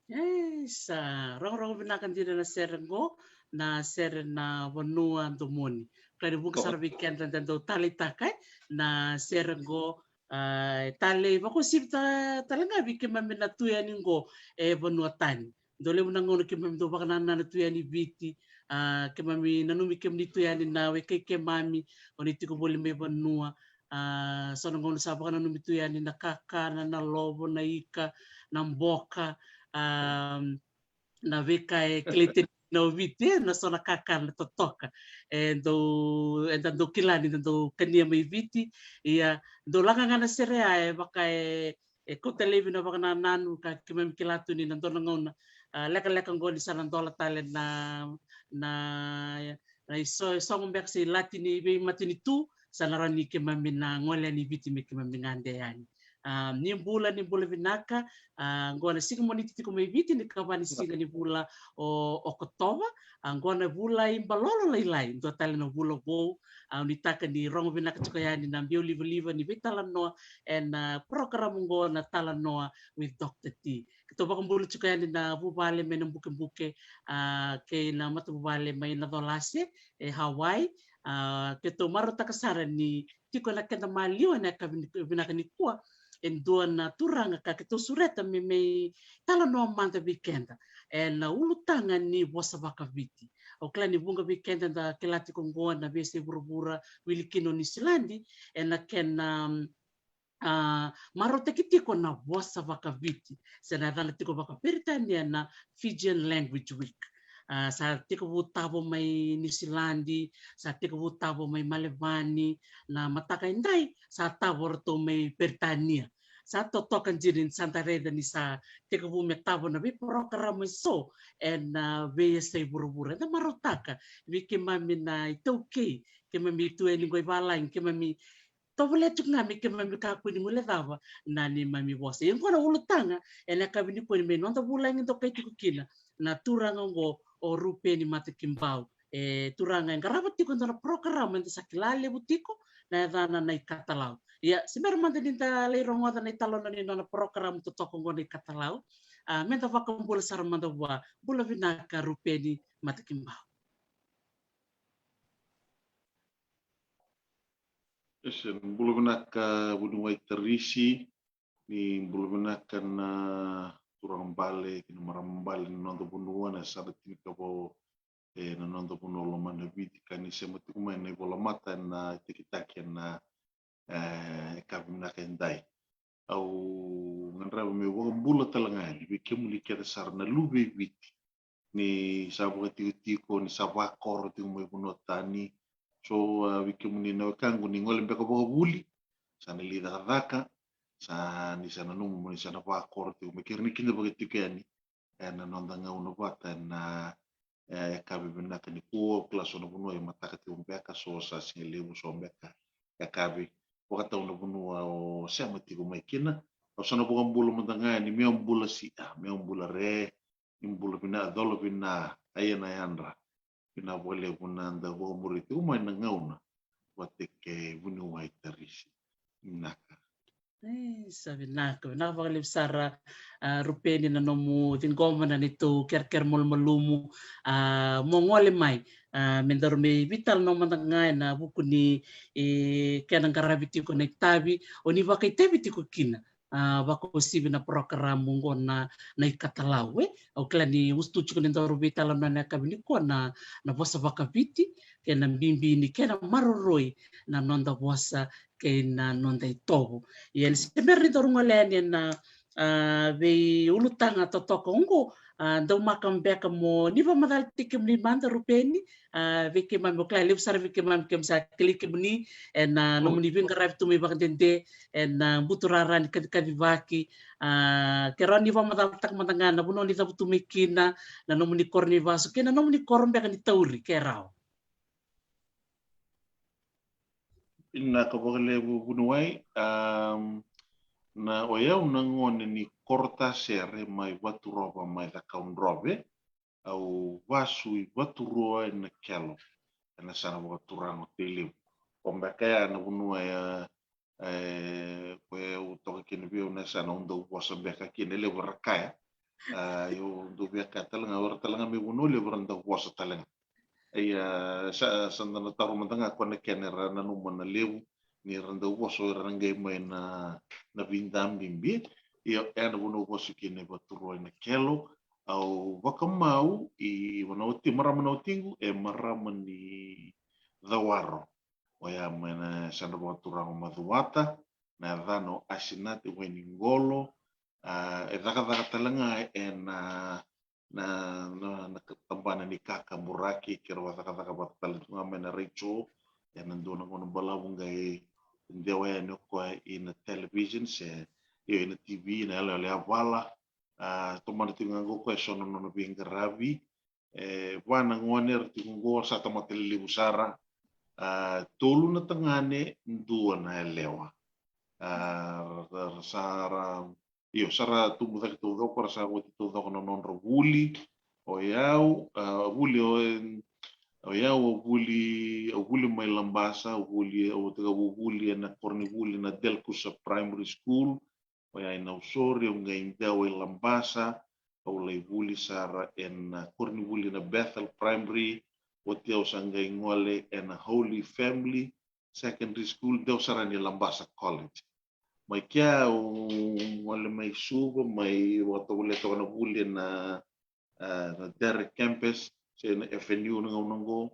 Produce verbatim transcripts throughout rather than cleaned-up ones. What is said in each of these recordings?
E, sa rogorogo vinaka dina na sere qo, na sere Na Vanua Domoni. Ka ni vuqa sara vei keda da dau taleitaka, e, na sere qo, a, e talei vakauasivi ta-, tale ga vei keimami na tu yani qo e vanua tani. Dau levu na gauna keimami dau vakanananu tu yani Viti, a, keimami nanumi kemuni tu yani na wekai keimami, o ni tiko voli mai vanua, a, so na gauna sa vakananumi tu yani na kakana, na lovo, na ika, na boka, a, na veika e kilai tani na o Viti, e, na so na kakana totoka. E dau, eda dau kila ni da dau kania mai Viti, ia dau laga ga na sere ya, e vaka e, e kauta laivi na vakanananu ka keimami kila tu ni na dua na gauna, a, lekaleka qo ni sa na dola tale na, na, na iso-, isogo beka se ilati ni veimatanitu, sa na rawa ni keimami na gole yani Viti me keimami gade yani. A, ni bula, ni bula vinaka, a, qo na siga Moniti tiko mai Viti, ni kava ni siga ni vula o Okotova, a, qo na vula i Balolo Lailai, dua tale na vula vou, a, nuitaka ni rogo vinaka tiko yani na biau livaliva ni veitalanoa ena, a, porokaramu qo na Talanoa with Doctor T. Keitou vakabula tiko yani na vuvale mai Nabukebuke, a, kei na matavuvale mai Nacolase, e Hawaii, a, keitou marautaka sara ni tiko na keda maliwa ena yakavi ni-, vinaka nikua, e dua na turaga ka keitou sureta me mai talanoa mada vei keda ena ulutaga ni vosa vakaviti. Au kila ni vuqa vei keda da kila tiko qo na veiyasai vuravura, wili kina o Niusiladi, ena kena, a, marautaki tiko na vosa vakaviti, se na yacana tiko vakaperitania na Fijian Language Week. A, sa tekivu tavo mai Niusiladi, sa tekivu tavo mai Malevani, na mataka edai sa tavo ratou mai Peritania. Sa totoka dina ni sa da raica ni sa tekivu me tavo na veiporokaramu eso ena, a, veiyasai vuravura. Eda marautaka vei keimami na iTaukei, keimami tu yani qo i valagi, keimami tovolea tiko ga me keimami kakua ni guilecava na neimami vosa. Ia qo na ulutaga ena yakavi nikua ni mai noda vulagi dokai tiko kina na turaga oqo o Rupeni Matakibau. E turaga e qarava tiko e dua na porokaramu eda sa kila levu tiko, na yacana na iKatalau. Ia se bera mada ni da lai rogoca na italanoa ni nona porokaramu totoka oqo na iKatalau, a, meda vakabula sara mada vua. Bula vinaka Rupeni Matakibau. Ese, bula vinaka vuniwai Tarisi, ni bula vinaka na turaga bale kei na marama bale ni noda vanua, na yasana tinikava, e, na noda vanua lomana Viti, ka ni sema tiko mai na ivolamata ena itakitaki ena, e, yakavi vinaka edai. Au gadreva meu vakabula tale ga yani vei kemuni kece sara na luve i Viti, ni sa vakatikotiko, ni sa vakoro tiko mai vanua tani. So, a, vei kemuni na wekaqu ni gole beka vakavuli, sa na lai cakacaka, sa ni sa nanuma mo ni sa na vakoro tiko mai, kei ira na kidavaki tiko yani ena noda gauna vata ena, e, yakavi vinaka nikua. Au kila so na vanua e mataka tiko beka, so sa siga levu, so beka yakavi. Vakatau na vanua o sema tiko mai kina. Au sa na vakabula mada ga yani, meu bula si, a, meu bula re, ni bula vina, cola vina, a ia na yadra. Vinaka vakalevu na da vakamuri tiko mai na gauna vata kei vuniwai Tarisi. Vinaka. E, sa vinaka, vinaka vakalevu sara, a, Rupeni na nomu ciqoma na neitou kerekere malumalumu, a, mo gole mai, a, me daru mai veitalanoa mada ga ena vuku ni, e, kena qaravi tiko na itavi o ni vakaitavi tiko kina, a, vakauasivi na porokaramu oqo na, na iKatalau, e. Au kila ni usutu tiko ni daru veitalanoa ena yakavi nikua na, na vosa vakaviti, kei na bibi ni kena maroroi na noda vosa kei na noda itovo. Ia ni se bera ni daru gole yani ena, a, veiulutaga totoka oqo, a, daumaka beka mo ni vakamacala tiko kemuni mada Rupeni, a, vei keimami, au kila levu sara vei keimami keimami sa kilai kemuni ena, a, nomuni veiqaravi tu mai vakadede ena, a, butu rara ni kacikacivaki, a, ke rawa ni vakamacalataka mada ga na vanua ni cavutu mai kina, na nomuni koro ni vasu kei na nomuni koro beka ni tauri ke rawa. Vinaka vakalevu vuniwai. Am, na, o yau na gone ni Korotasere mai Vaturova mai Cakaudrove. Au vasu i Vaturua ena Kelo, ena yasana vakaturaga o Tailevu. Ko beka ya na vanua ya, e, e, au toka kina vei au na yasana au dau vosa beka kina, e levu era kaya. A, au dau via kaya tale ga, o ira tale ga mai Vanua Levu era dau vosa tale ga. Ia, sa, sa da na taro mada ga ko na kena era nanuma na levu ni ra dau vosa o ira na qai mai na, na Vidabibi. Ia, e na vanua au vosa kina e Vaturua e Nakelo. Au vakamau i vana wati, marama na watiqu e marama ni Cawaro. Oya mai na yasana vakaturaga o Macuata, na yacana o Asinati Wainiqolo. A, e cakacaka tale ga e na, na, na, na tabana ni kakaburaki, kei ra vakacakacaka vata tale tu ga mai na retio. E na dua na gauna balavu qai dewa yani o koya i na television se, io, i na T V, na yaloyalo yavala. A, tomana tiko ga qo koya e so na nona veiqaravi. E va na gone era tiko qo, sa tamata lelevu sara. A, tolu na tagane, dua na yalewa. A, ra, ra, sa ra, io, sa ra tubu cake taucoko, ra sa oti taucoko na nodra vuli. O yau, a, vuli o, o yau au vuli, au vuli mai Labasa, au vuli, au tiko, au vuli e na koronivuli na Delkusa Primary School. Oya i Nausori, au qai dewa i Labasa, au lai vuli sara e na koronivuli na Bethel Primary, oti au sa qai gole e na Holy Family Secondary School, dewa sara ni Labasa College. Mai kea au gole mai Suva, mai vakatovolea toka na vuli e na, a, na Derrick Campus, se na F N U na gauna qo.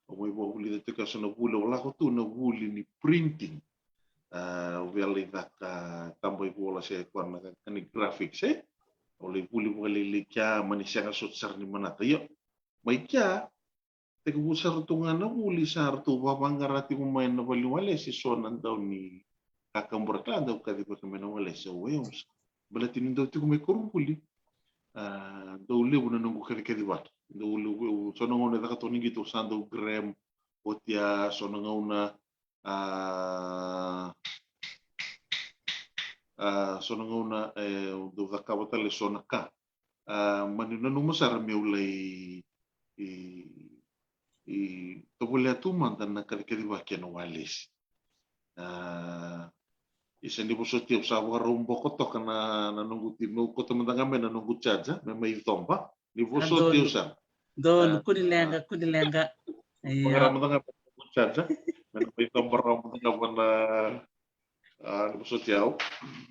Au mai vakavulica tiko e so na vuli, au lako tu na vuli ni printing. A, au via lai caka taba ivola se koya na ka ni graphics, e? Au lai vuli vakalailai kea, mani sega soti sara ni manata. Io, mai kea, tekivu sara tu ga na vuli, sa ratou vavaqara tiko mai na valeniwalesi e so na dau ni kakaburaki, a, dau kacivaki mai na walesi, au, au sa, baleta ni dau tiko mai koronivuli. A, dau levu na noqu kacikacivaki. Dau levu, so na gauna e caka toka ni qito, au sa dau gram, oti a so na gauna, a, a, so na gauna, e, au dau cakava tale so na ka. A, mani nanuma sara meu lai, i, i tovolea tu mada na kacikacivaki e na walesi. A, isa, ni vosoti au, sa vakarau boko toka na, na noqu ti, meu kauta mada ga mai na noqu charger, me mai coba. Ni vosoti au sara. Donu, kua ni leqa, kua ni leqa. Io. Vakarau mada ga mai na noqu charger, me mai coba rawa mada ga vana, a, ni vosoti au.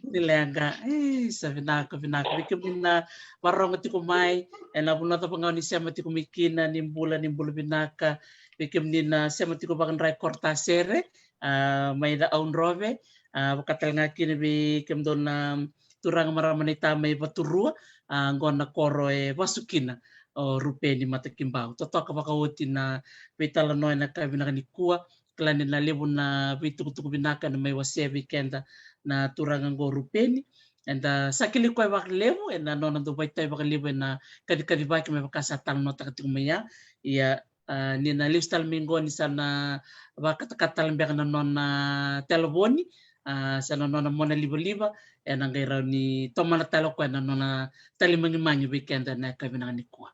Ni leqa. E, sa vinaka, vinaka. Vei kemuni na vakarorogo tiko mai, e na vanua cava ga o ni sema tiko mai kina, ni bula, ni bula vinaka. Vei kemuni na sema tiko vakadra e Korotasere, a, mai Cakaudrove, a, vaka tale ga kina vei kemudou na turaga, marama, na ita mai Vaturua, a, qo na koro e vasu kina o Rupeni Matakibau. Totoka vakaoti na veitalanoa e na yakavi vinaka nikua, kila ni na levu na veitukutuku vinaka e na mai wasea vei keda na turaga qo o Rupeni. Eda sa kilai koya vakalevu e na nona dau vakaitavi vakalevu e na kacikacivaki me vaka sa talanoataka tiko mai ya. Ia, a, ni na lesu tale mai qo ni sa na vakatakata tale beka na nona teleponi, a, se na nona mona livaliva, e na qai rawa ni tomana tale o koya na nona talimagimagi vei keda e na yakavi vinaka nikua.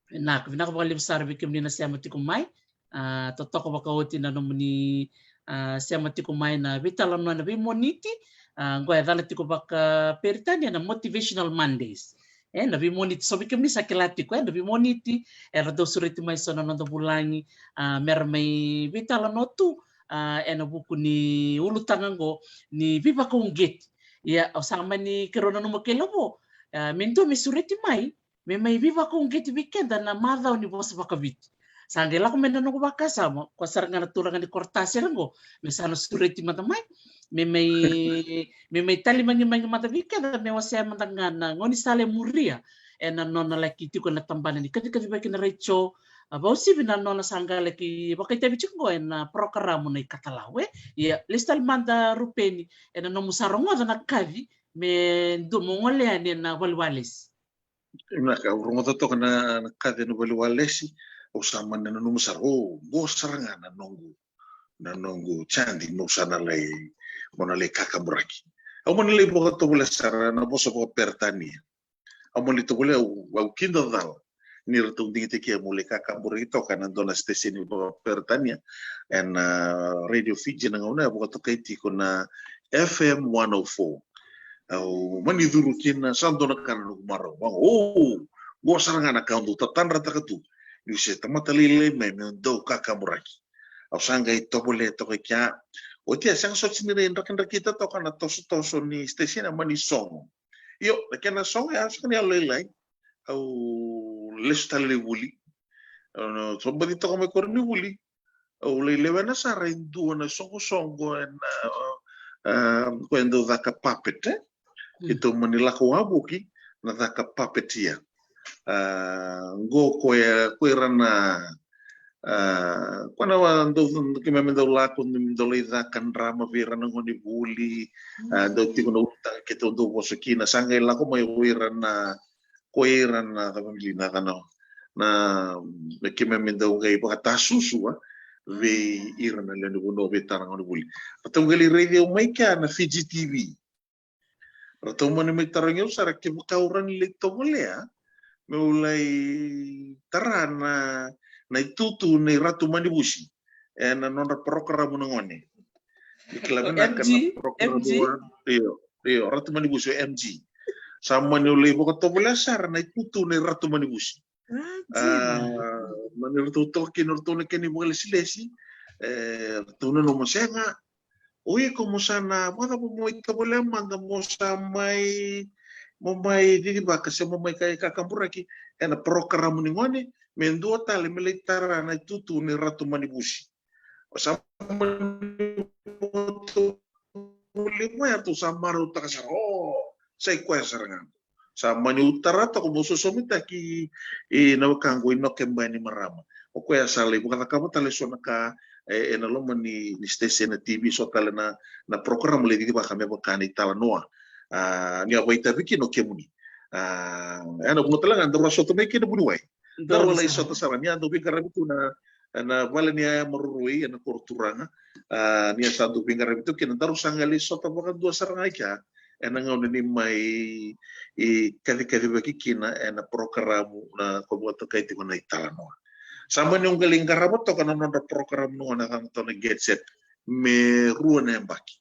Vinaka, vinaka vakalevu sara vei kemuni na sema tiko mai. A, totoka vakaoti na nomuni, a, sema tiko mai na veitalanoa, na veimoniti. A, qo e yacana tiko vakaperitania na Motivational Mondays. E, na veimoniti, so vei kemuni sa kila tiko, e, na veimoniti era dau sureti mai so na noda vulagi, a, me ra mai veitalanoa tu, a, e na vuku ni ulutaga qo ni veivakauqeti. Ia, au sa mani keirau nanuma kei Lavo, a, me dua me sureti mai, me mai veivakauqeti vei keda na macawa ni vosa vakaviti. Sa qai lako mai na noqu vakasama, koya sara ga na turaga ni Korotasere qo, me sa na sureti mada mai, me mai, me mai talimagimagi mada vei keda, me wasea mada ga na gaunisala e muria e na nona laki tiko e na tabana ni kacikacivaki na retio, a, vakauasivi na nona sa qai laki vakaitavi tiko qo e na parokaramu na iKatalau, e. Ia, lesu tale mada Rupeni e na nomu sa rogoca na kaci me dua mo gole yani e na valeniwalesi. Vinaka, au rogoca toka na, na kaci e na valeniwalesi, au sa mani nanuma sara, o, qo sara ga na noqu, na noqu chance meu sa na lai, meu na lai kakaburaki. Au mani lai vakatovolea sara na vosa vakaperitania. Au mani tovolea, au, au kidacala ni ratou digitaki au meu lai kakaburaki toka ena dua na siteseni vakaperitania ena Radio Fiji na gauna ya, vakatokai tiko na F M one oh four. Au mani curu kina, sa dua na ka na noqu marau. Vaqo, o, qo sara ga na ka au dau tatadrataka tu. Niu se tamata lailai mai meu dau kakaburaki. Au sa qai tovolea toka i kea. Oti ya, sega soti ni rai drakidrakita toka na tosotoso ni siteseni, a mani sogo. Io, na kena sogo ya, sega ni yalolailai. Au lesu tale lai vuli. Au na sobaci toka mai koronivuli. Au lai lewena sara e dua na soqosoqo ena, a, koya dau caka puppet, e? Keitou mani lako wavoki na caka puppet ya. A, qo koya, ko ira na, a, koya na wa dau, keimami dau lako, keimami dau lai caka drama vei ira na gone vuli, a, dau tiko na ulutaga keitou dau vosa kina, sa qai lako mai o ira na, ko ira na, cava beka na yacana, na, na keimami dau qai vakatasusu, a, vei ira na lewe ni vanua, vei ira na gone vuli. Ratou qai lai raici au mai kea na Fiji T V. Ratou mani mai tarogi au sara kevaka au rawa ni lai tovolea meu lai tara na, na itutu nei Ratu Manivusi ena nodra parokaramu na gone. Ni kila vinaka na M G, parokaramu M G. Io, io, Ratu Manivusi, o M G. Sa mani au lai vakatovolea sara na itutu nei Ratu Manivusi. Ah, a, dina. Mani ratou toka kina o ratou na kena ivakalesilesi, e, ratou nanuma, sega. O iko mo sa na vakacava, mo mai tovolea mada, mo sa mai, mo mai cicivaka se mo mai ka, kakaburaki ena parokaramu ni gone, me dua tale me lai tara na itutu ni Ratu Manivusi. O sa mani vuli mai, ratou sa marautaka sara, o, sa i koya sara ga. Sa mani u tara toka, mo sosomitaki i na wekaqu o Inoke Bainimarama. O koya sa lai vakacakava tale so na ka, e, ena loma ni, ni siteseni na T V, so tale na, na parokaramu lai cicivaka me vaka na italanoa. A, ni a vakaitavi kina o kemuni. A, ena vanua tale ga daru a sota mai kina vuniwai. Daru a lai sota sara, ni a dau veiqaravi tu na, na vale ni yaya maroroi ena koro turaga. A, ni a sa dau veiqaravi tu kina, daru sa qai lai sota vakadua sara ga i kea ena gauna ni mai, i, kacikacivaki kina ena parokaramu na, ko vakatokai tiko na italanoa. Sa mani au qai lai qarava toka na nodra parokaramu na gone, na yacana toka na Get Set, me rua na yabaki.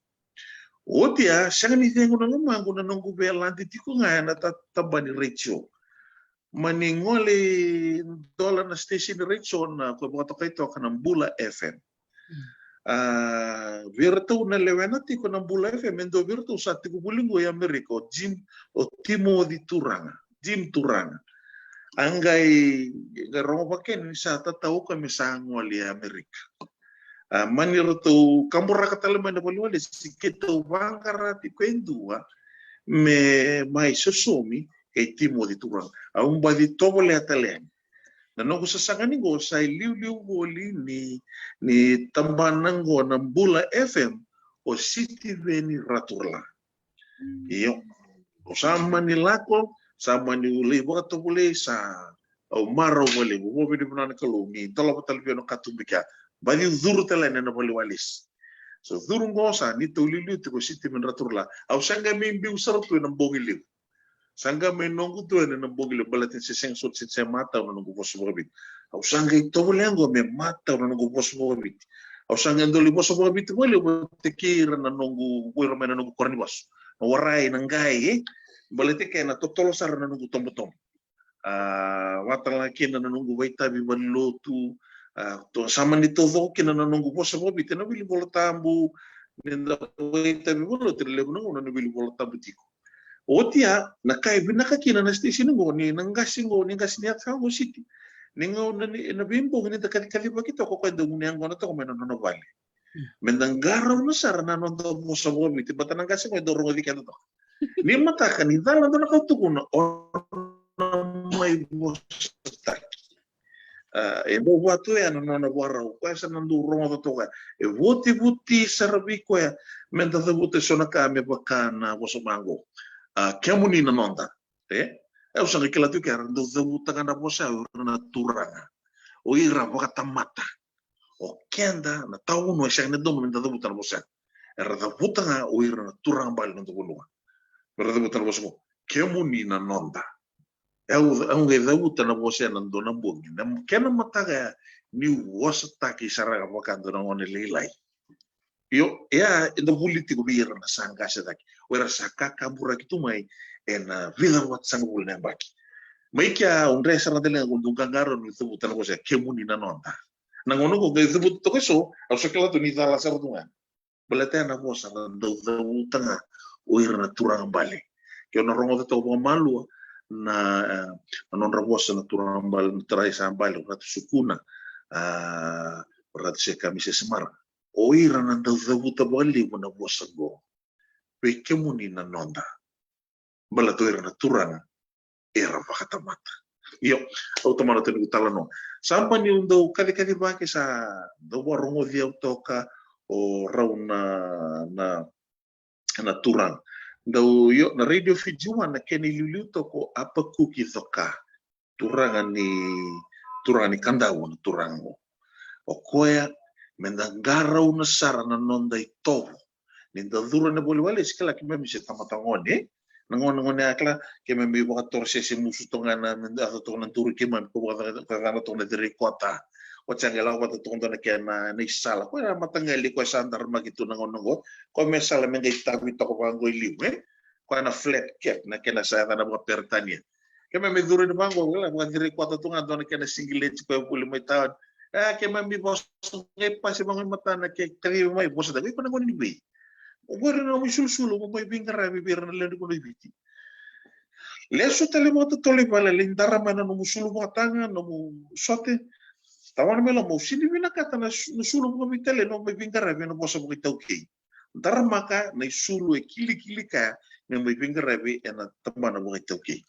Oti ya, sega ni cegu na lomaqu na noqu via lade tiko ga ena ta, tabana ni retio. Mani gole i dola na siteseni retio na, ko vakatokai toka na Bula F M. Mm. A, vei iratou na lewena tiko na Bula F M, e dua vei iratou sa tiko voli qo i Amerika, o Jim, o Timothy Turaga, Jim Turaga. A qai, qai rogo vakakina ni sa tatau o koya me sa gole i Amerika. A, mani ratou kaburaka tale mai na vale ni walesi, keitou vaqara tiko e dua me mai sosomi kei Timothy Turaga. Au baci tovolea tale yani. Na noqu sasaga ni qo sa iliuliu voli ni, ni tabana qo na Bula F M, o Sitiveni Raturala. Io. Au sa mani lako, sa mani u lai vakatovolei, sa au marau vakalevu, vakavinavinaka na Kalou ni dolava tale vei au na katuba i kea. Baci u curu tale yani ena vale ni walesi. Sa curu qo, sa neitou iliuliu tiko o Sitiveni Raturala. Au sa qai mai biu sara tu ena bogi levu. Sa qai mai noqu tu ena bogi levu, baleta ni se sega soti, se, se matau na noqu vosa vakaviti. Au sa qai tovolea qo me matau na noqu vosa vakaviti. Au sa qai dau lai vosa vakaviti vakalevu vata kei ira na noqu, ko ira mai na noqu koro ni vasu. Na warai, na qai, e? Baleta ke na totolo sara na noqu tobotobo. A, vata ga kina na noqu vakaitavi valenilotu, a, to, sa mani taucoko kina na noqu vosa vakaviti ena wili Vola Tabu, ni da vakaitavi valenilotu, e levu na gauna na wili Vola Tabu tiko. Oti ya, na ka e vinaka kina na siteseni qo, ni na qase qo, ni qase ni yakavi qo Siti. Ni gauna ni, ena veibogi ni da kacikacivaki toka, o koya e dau gunu yaqona toka mai na nona vale. Mm. Me da qarauna sara na noda vosa vakaviti, baleta na qase qo e dau rogoci keda toka. Ni mataka, ni cala dua na ka au tukuna, o na mai vosataki. A, e dau vatu ya na nona vakarau, koya sa na dau rogoca toka. E votivuti sara vei koya me da cavuta eso na ka me vaka na vosa vaqo. A, kemuni na noda. E? E, au sa qai kila tu ke era dau cavuta ga na vosa ya o ira na turaga. O ira vakatamata. O keda na tawavanua e sega ni dodonu me da cavuta na vosa ya. Era cavuta ga o ira na turaga bale ni noda vanua. Me ra cavuta na vosa qo. Kemuni na noda. Au, au qai cavuta na vosa ena dua na bogi. Na kena mataka ya, niu vosataki sara ga vaka dua na gone lailai. Io, ia, eda vuli tiko vei ira na sa qase cake. O ira sa kakaburaki tu mai ena vica vakatasagavulu na yabaki. Mai kea, au dre sara ga tale ga, au dau qaqarauni cavuta na vosa ya, kemuni na noda. Na gauna qo qai cavuta toka eso, au sa kila tu ni cala sara tu ga. Baleta ya na vosa ra dau cavuta ga o ira na turaga bale. Ke o na rogoca toka vakamalua na, eh, na nodra vosa na turaga bale, na turaga sa bale, o Ratu Sukuna, ah, o Ratu Sekami Sesemara. O ira na dau cavuta vakalevu na vosa qo. Vei kemuni na noda. Baleta o ira na turaga era vakatamata. Io, au tamana tani ku talanoa. Sa bau niu dau kacikaci vake sa dau vakarogoci au toka o rau na, na, na turaga. Dau, io, na Radio Fiji One na kena iliuliu toka o Apakuki Coka. Turaga ni, turaga ni Kadavu na turaga qo. O koya, me da qarauna sara na noda itovo. Ni da curu ena vale, vale, se kila keimami se tamata gone. Na gone, gone a kila, keimami vakatoresese musu toka ga na, me da yaco toka na duru keimami, ko vakacana toka na cireikota. Oti sa qai lako vata toka dua na kena, na isala. Koya na mataqali, koya sa daramaki tu na gauna qo. Koya me sala me qai tavi toka vaqo i liu, e? Koya na flat cap, na kena sa yacana vakaperitania. Keimami curu ni vaqo, kila, vakacireikota tu ga dua na kena singileti koya vuli mai taoni. E, keimami vosa qai pasi vaqo i matana ke kacivi mai, vosa ta, oi, ko na gone ni vei? O qori na nomu isulusulu, mo mai veiqaravi vei ira na lewe ni vanua i Viti. Lesu tale vakatotolo i vale, lai dara mai na nomu sulu vakataga, nomu sote. Tawana mai loma, o sega ni vinakata na su-, na sulu vakaveitalia, mo mai veiqaravi ena vosa vakaitaukei. Daramaka na isulu e kilikili kaya, mo mai veiqaravi ena tabana vakaitaukei.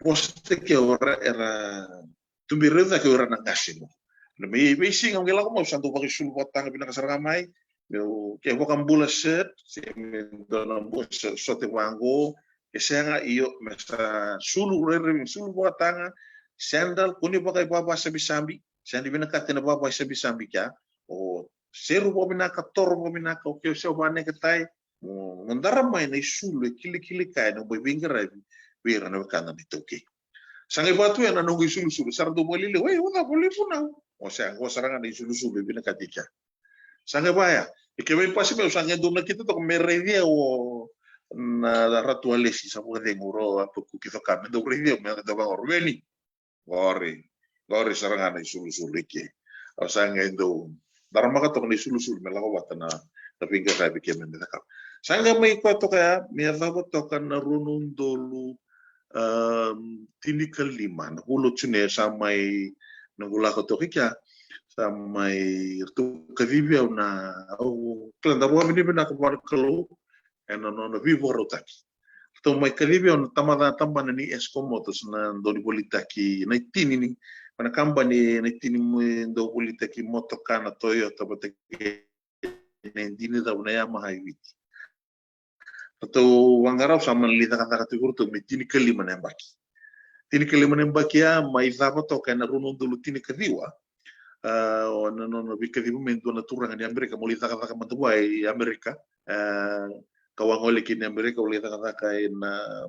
Vosa tiko era, era tuberi au cake o ira na qase qo. Na mai veisiga au qai lako mai, au sa dau vakaisulu vakataga vinaka sara ga mai. Meu, ke vakabula shirt, se me dua na bula shirt, sote vaqo, ke sega, io, me sa sulu rairai, me sulu vakataga, sandal, kua ni vakaivavasabisabi, sega ni vinakati na vavasabisabi kea, o seru vakavinaka, toro vakavinaka, o ke o se o vakaneketai, mo, mo dara mai na isulu e kilikili kaya, mo mai veiqaravi vei ira na wekada na iTaukei. Sa qai vaka tu ya na noqu isulusulu, sa ra dau vakalialia, oi, o cava o lai vunau? O sa, qo sara ga na isulusulu e vinakati kea. Sa qai vaya, e ke mai pasi mai, au sa qai dau nakita toka me raici au o na Ratu Alesi, sa vakacegu, o Apakuki Coka, me dau raici au, me dau vaqo, Ruveni. Qori, qori sara ga na isulusulu i ke. Au sa qai dau daramaka toka na isulusulu me lako vata na, na veiqaravi keimami cakava. Sa qai mai koya toka ya, me yacova toka na rua na udolu, um, tinikalima, na vula o June sa mai, noqu lako toka i kea, sa mai ratou kacivi au na, au kila da vakavinavinaka vua na Kalou, ena nona veivakarautaki. Ratou mai kacivi au na tabana, tabana ni Esco Motors, na dau ni volitaki, na itini ni, na kabani, na itini me dau volitaki motoka na Toyota vata kei na idini cava na Yamaha i Viti. Ratou vaqara au, sa mani lai cakacaka tiko ratou me tinikalima na yabaki. Tinikalima na yabaki ya, mai cava toka ena rua na udolu tinikaciwa. A, o na nona veikacivi mai e dua na turaga ni Amerika, mo lai cakacaka mada vua i Amerika. A, kau a gole ki na Amerika, au lai cakacaka ena,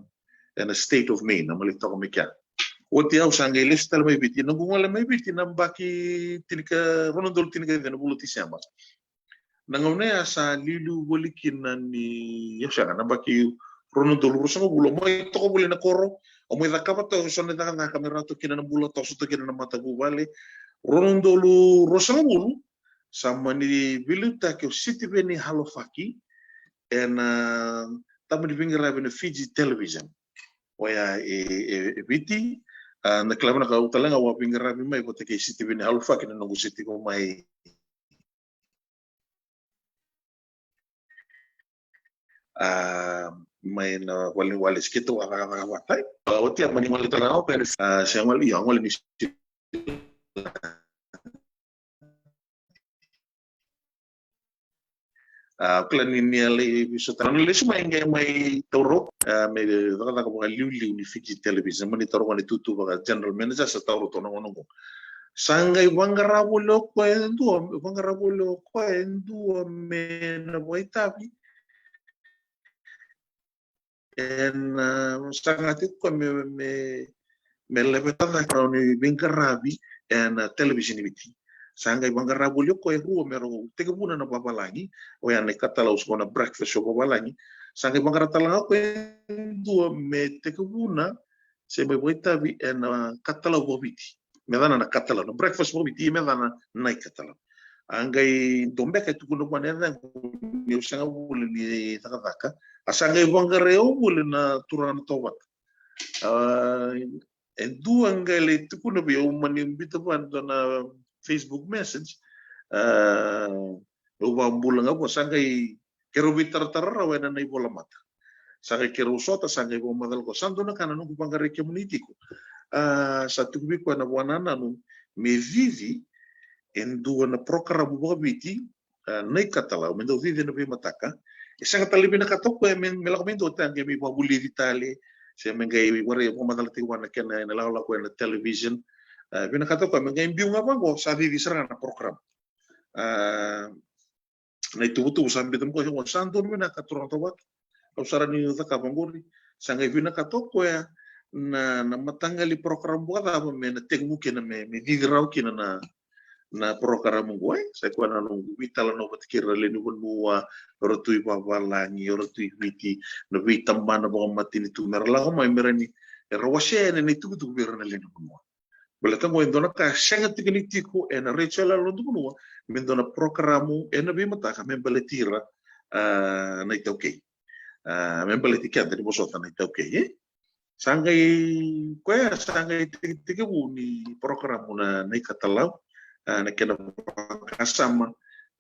ena State of Maine, au mai lai toka mai kea. Oti au sa qai lesu tale mai Viti, noqu gole mai Viti na yabaki tinika, rua na udolu tinikaciwa na vula o Tiseba. Na gauna ya sa liuliu voli kina ni, ia sega, na yabaki rua na udolu ruasagavulu, au mai toka voli na koro, au mai cakava toka eso na cakacaka me rawa toka kina na bula, toso toka kina na matavuvale. Rua na udolu ruasagavulu, sa mani veiliutaki o Sitiveni Halofaki ena taba ni veiqaravi na Fiji Television. Oya e, e, e Viti, a, na kila vinaka au tale ga au a veiqaravi mai vata kei Sitiveni Halofaki na noqu se tiko mai, a, mai na vale, vale skete au a cakacaka vata. A, oti a mani gole tale ga au kaya, a, se gole, io, gole ni A, kila ni, ni a lai veisautaka. Na lesu mai qai mai taura au, a, me cakacaka vakaliuliu ni Fiji Television, mani taura au na itutu vaka general manager, sa taura au toka na gauna qo. Sa qai vaqara voli o koya e dua, vaqara voli o koya e dua me na vakaitavi. ena saga tiko me me me leveta cake na rawa ni veiqaravi ena television i Viti. Sa qai vaqara voli o koya e rua me rau tekivuna na vavalagi, oya na ikatalau se ko na breakfast show vavalagi. Sa qai vaqara tale ga o koya e dua me tekivuna se mai vakaitavi ena katalau vakaviti. Me cana na katalau, na breakfast vakaviti, ia me cana na ikatalau. A qai dua beka e tukuna vua na yacaqu niu sega voli ni cakacaka. A sa qai vaqarai au voli na turaga na tovata. A, e dua qai lai tukuna vei au, mani biuta vua e dua na Facebook message. A, au vakabula ga vua, sa qai keirau veitaratara rawa ena na ivolamata. Sa qai keirau sota, sa qai vakamacala ko, sa dua na ka na noqu vaqarai kemuni tiko. A, sa tiko vei koya na vakanananu me cici e dua na porokaramu vakaviti, a, na ikatalau, me dau cici ena veimataka. E sega tale ni vinakata o koya me, me lako mai dua tale qai me vakavulici tale, se me qai warai vakamacala tiko vua na kena ena lakolako ena television. A, vinakata o koya me qai biu ga vaqo, sa cici sara ga na porokaramu. A, na ituvatuva sa biuta mai o koya, sa donu vinaka turaga tovata. Au sa rawa ni cakava qori. Sa qai vinakata o koya na, na mataqali porokaramu vakacava me na tekivu kina me, me cici rawa kina na, na porokaramu qo, e. Sa i koya na noqu veitalanoa vata kei ira na lewe ni vanua, o ira tu i vavalagi, o ira tu i Viti, na veitabana vakamatanitu, me ra lako mai me ra ni, era wasea yani na itukutuku vei ira na lewe ni vanua. Baleta qo e dua na ka sega tiko ni tiko ena retio yaloyalo na noda vanua, me dua na porokaramu ena veimataka me baleti ira, a, na iTaukei. A, me baleti keda ni vosota na iTaukei, e? Sa qai, koya sa qai tekitekivu ni porokaramu na, na ikatalau, a, na kena vakasama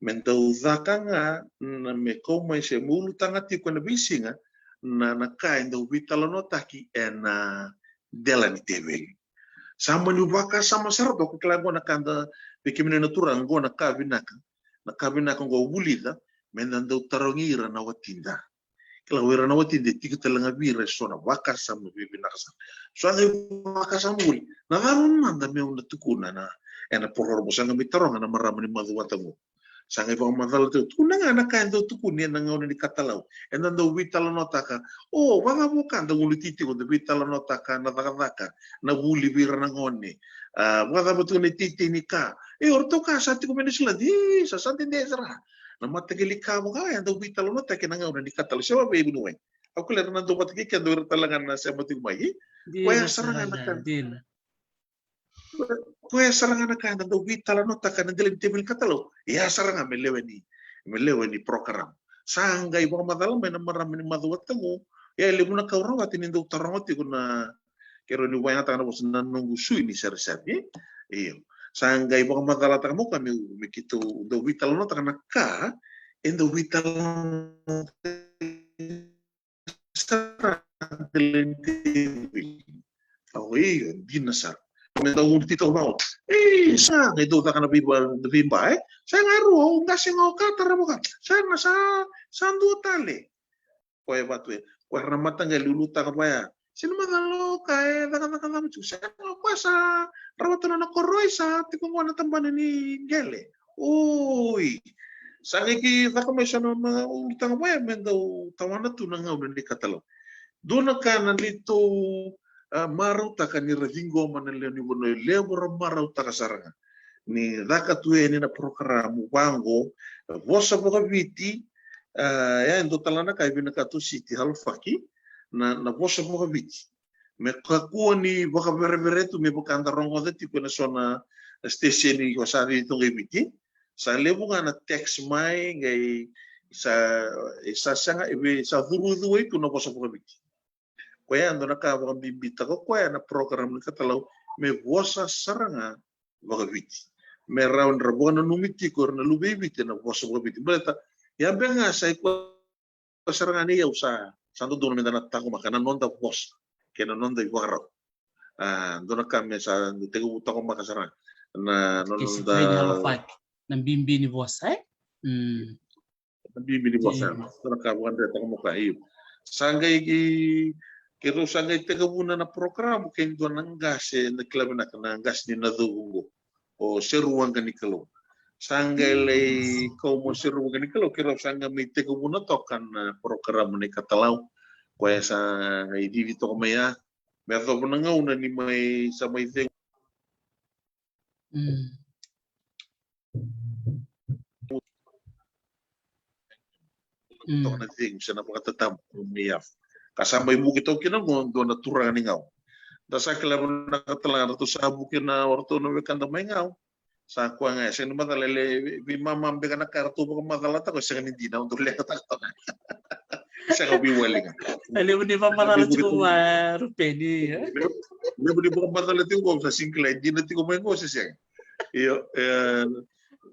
me dau caka ga, na me kau mai se me ulutaga tiko ena veisiga na, na ka e dau veitalanoataki ena dela ni teveli. Sa mani vakasama sara toka, kila qo na ka da, vei kemuni na turaga, qo na ka vinaka. Na ka vinaka qo vulica, me da dau tarogi ira na watida. Kila o ira na watida e tiko tale ga vei ira eso na vakasama vivinaka sara. So a qai vakasama voli, na cava mada meu na tukuna na, ena porokaramu, sa qai mai taroga na marama ni macuata qo. Sa qai vakamacala tiko, tukuna ga na ka e dau tukuni ena gauna ni katalau. Eda dau veitalanoataka, o, vakacava o ka da gulu titiko, da veitalanoataka na cakacaka, na vuli vei ira na gone. A, vakacava tiko na iteitei ni ka. E, o ratou ka sa tiko mai Niusiladi, e, sa, sa dede sara. Na mataqali ka vaka, e dau veitalanoataki ena gauna ni katalau. Se vavei vuniwai. Au kila era na dau vata kei keda o ira tale ga na sema tiko mai, e? Koya sara ga na ka. Koya sara ga na ka eda dau veitalanoataka na dela ni teveli katalau. Ia sara ga me lewe ni, me lewe ni porokaramu. Sa qai vakamacala mai na marama ni macuata qo. Ia e levu na ka au rawata ni dau taroga tiko na, keirau ni vakayagataka na vosa na noqu sui ni seresere. Io. Sa qai vakamacalataka mai o koya me, me keitou dau veitalanoataka na ka e dau veitalanoataki sara na dela ni teveli. Au, io, dina sara. Me dau ulu titoko vaqo. E, sa qai dau caka na veiba, na veiba, e. Sa ga e rua, au qase ga o ka, tarava o ka. Sa na sa, sa dua tale. Koya vatu e, koya era na mataqali ulutaga vaya. Sega ni macala o ka e cakacaka cava tiko. Sa ga o koya sa rawata na nona koroi, sa tiko qo na tabana ni qele. Oi. Sa qai ki caka mai so na, na ulutaga vaya me dau tawana tu na gauna ni katalau. Dua na ka na neitou, a, marautaka ni ra ciqoma na lewe ni vanua, e levu ra marautaka sara ga. Ni caka tu yani na porokaramu vaqo, vosa vakaviti, a, ya e dua tale na ka e vinakata o Siti Halofaki, na, na vosa vakaviti. Me kakua ni vakaverevere tu me vaka da rogoca tiko ena so na station ko sa cici toka i Viti. Sa levu ga na text mai, qai sa, e sa sega, e vei, sa curucuwai tu na vosa vakaviti. Koya e dua na ka vakabibitaka o koya na porokaramu ni katalau me vosa sara ga vakaviti. Me rawa ni ra vakananumi tiko ira na luve i Viti na vosa vakaviti. Baleta, ia beka ga sa i koya sara ga nei au sa, sa dodonu me da na taqomaka na noda vosa kei na noda ivakarau. A, dua na ka me sa tekivu taqomaka sara ga na, na noda. Na bibi ni vosa, e? Mm. Na bibi ni vosa, e? Dua na ka vakadre taqomaka, io. Sa qai ki, keirau sa qai tekivuna na porokaramu kei dua na qase, na kila vinaka na qase ni Nacovu qo. O Seruwaqa ni Kalou. Sa qai lai kau mai o Seruwaqa ni Kalou, keirau sa qai mai tekivuna toka na porokaramu ni katalau. koya sa icici toka mai ya. Me yacova na gauna ni mai sa mai cegu. Mm. Toka na cegu se na vakatatabu mai yavu. Ka sa mai vuki toka kina qo dua na turaga ni gau. Da sa kila vinaka tale ga ratou sa vuki na o ratou na wekada mai gau. Sa koya ga e sega ni macala e le veimama beka na ka ratou vakamacalataka, e sega ni dina, au dau leqataka toka. Sega veiwali ga. E levu ni vakamacala tiko vua Rupeni. Levu ni vakamacala tiko vua, sa sega ni kila e dina tiko mai qo se sega. Io, e,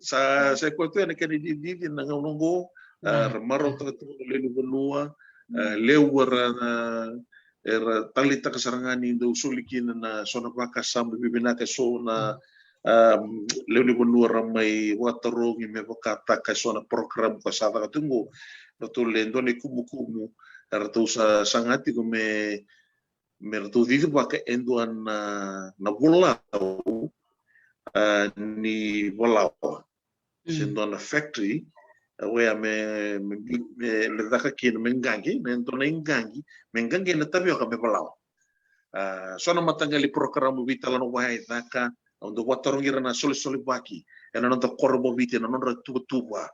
sa, sa koya tu ena kena ididici na gauna qo, e, ra marautaka tiko na lewe ni vanua, e, levu era, era taleitaka sara ga ni dau soli kina na so na vakasama vivinaka, e so na, a, lewe ni vanua ra mai vakatarogi me vakataka e so na program ka sa caka tu qo. Ratou le dua na ikumukumu eratou sa saga tiko me, me ratou cicivaka e dua na, na volau, a, ni valawa se dua na factory, a, oya me, me, me, me caka kina, me qaqi, me dua na iqaqi, me qaqi na tavioka me valawa. A, so na mataqali program veitalanoa vaya e caka, au dau vakatarogi ira na solesolevaki ena noda koro vakaviti, ena nodra tuvatuva.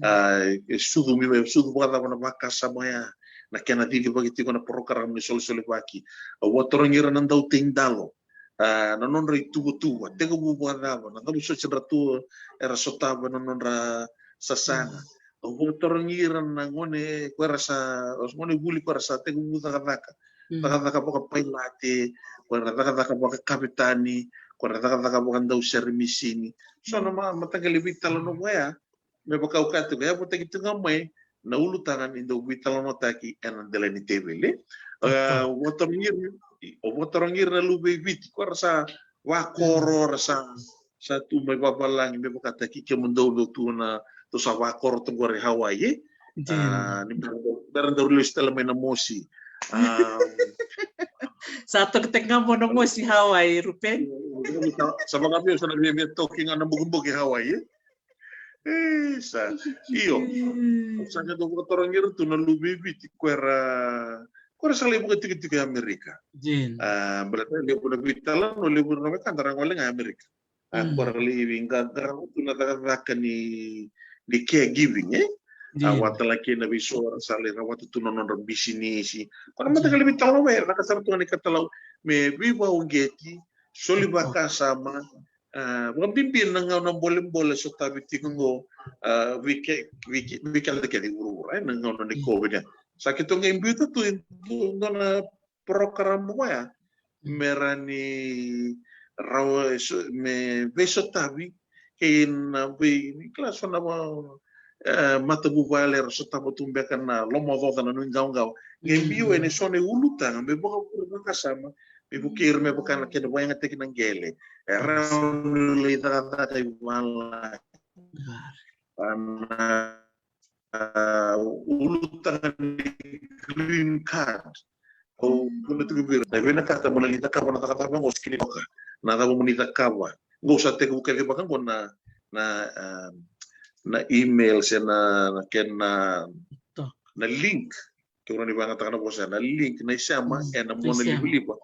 A, e sucu me, e sucu vakacava na vakasama ya, na kena cicivaki tiko na program ni solesolevaki. Au vakatarogi ira na dautei dalo, a, na nodra ituvatuva, tekivu vakacava, na cava soti era tu, era sotava na nodra sasaga. Au vakatarogi ira na gone ko era sa, gone vuli ko era sa tekivu cakacaka, cakacaka vakapailate, ko era cakacaka vakakavetani, ko era cakacaka vakadausere misini. So na ma, mataqali veitalanoa vaya, me vaka au kaya tiko, yavutaki tiko ga mai na ulutaga ni dau veitalanoataki ena dela ni teveli. A, au vakatarogi ira, au vakatarogi ira na luve i Viti ko era sa vakoro, era sa, sa tu mai vavalagi, me vakataki kemudou dou tu na, dou sa vakoro tu qori Hawaii, e? A, ni bera, bera daru lesu tale mai na mosi. A, sa tokitaki ga mo na mosi Hawaii, Rupeni. Sa vakabiau sa na via, via toki ga na bukibuki Hawaii, e? E, sa. Io. Sa qai dau vakatarogi ira tu na luve i Viti ko era, ko era sa lai vakatikotiko e Amerika. A, baleta levu na veitalanoa, levu na wekada ra gole ga e Amerika. A, ko era lai veiqaqaravi tu na cakacaka ni, ni caregiving, e? A, vakatale kina vei so era sa lai rawata tu na nodra bisinisi. Ko na mataqali veitalanoa vaya, caka sara tu ga ni katalau me veivakauqeti, soli vakasama, a, vakabibi na gauna bolebole sotavi tiko qo, a, vei ke, vei ke, vei keda kece i vuravura, e, na gauna ni COVID, e. Sa keitou qai biuta tu e dua na program vaya me rawa ni rawa, e so, me veisotavi kei na vei, ni kila so na va, e, matavuvale era sotava tu beka na lomaocaoca, na nuiqawaqawa. Qai biu ena so na ulutaga me vakavure vakasama, me vukei ira me vaka na kena vakayagataki na qele. E rawa ni lai cakacaka i valagi. A, na, a, ulutaga ni green card. Au tukuna tiko vei ira, na vinakata mo na lai cakava na cakacaka qo, sega ni toka na cava mo ni cakava. Qo sa tekivu kacivaka qo na, na, a, na email se na, na kena, na link. Ke ura ni vagataka na vosa, na link, na isema ena monalivaliva.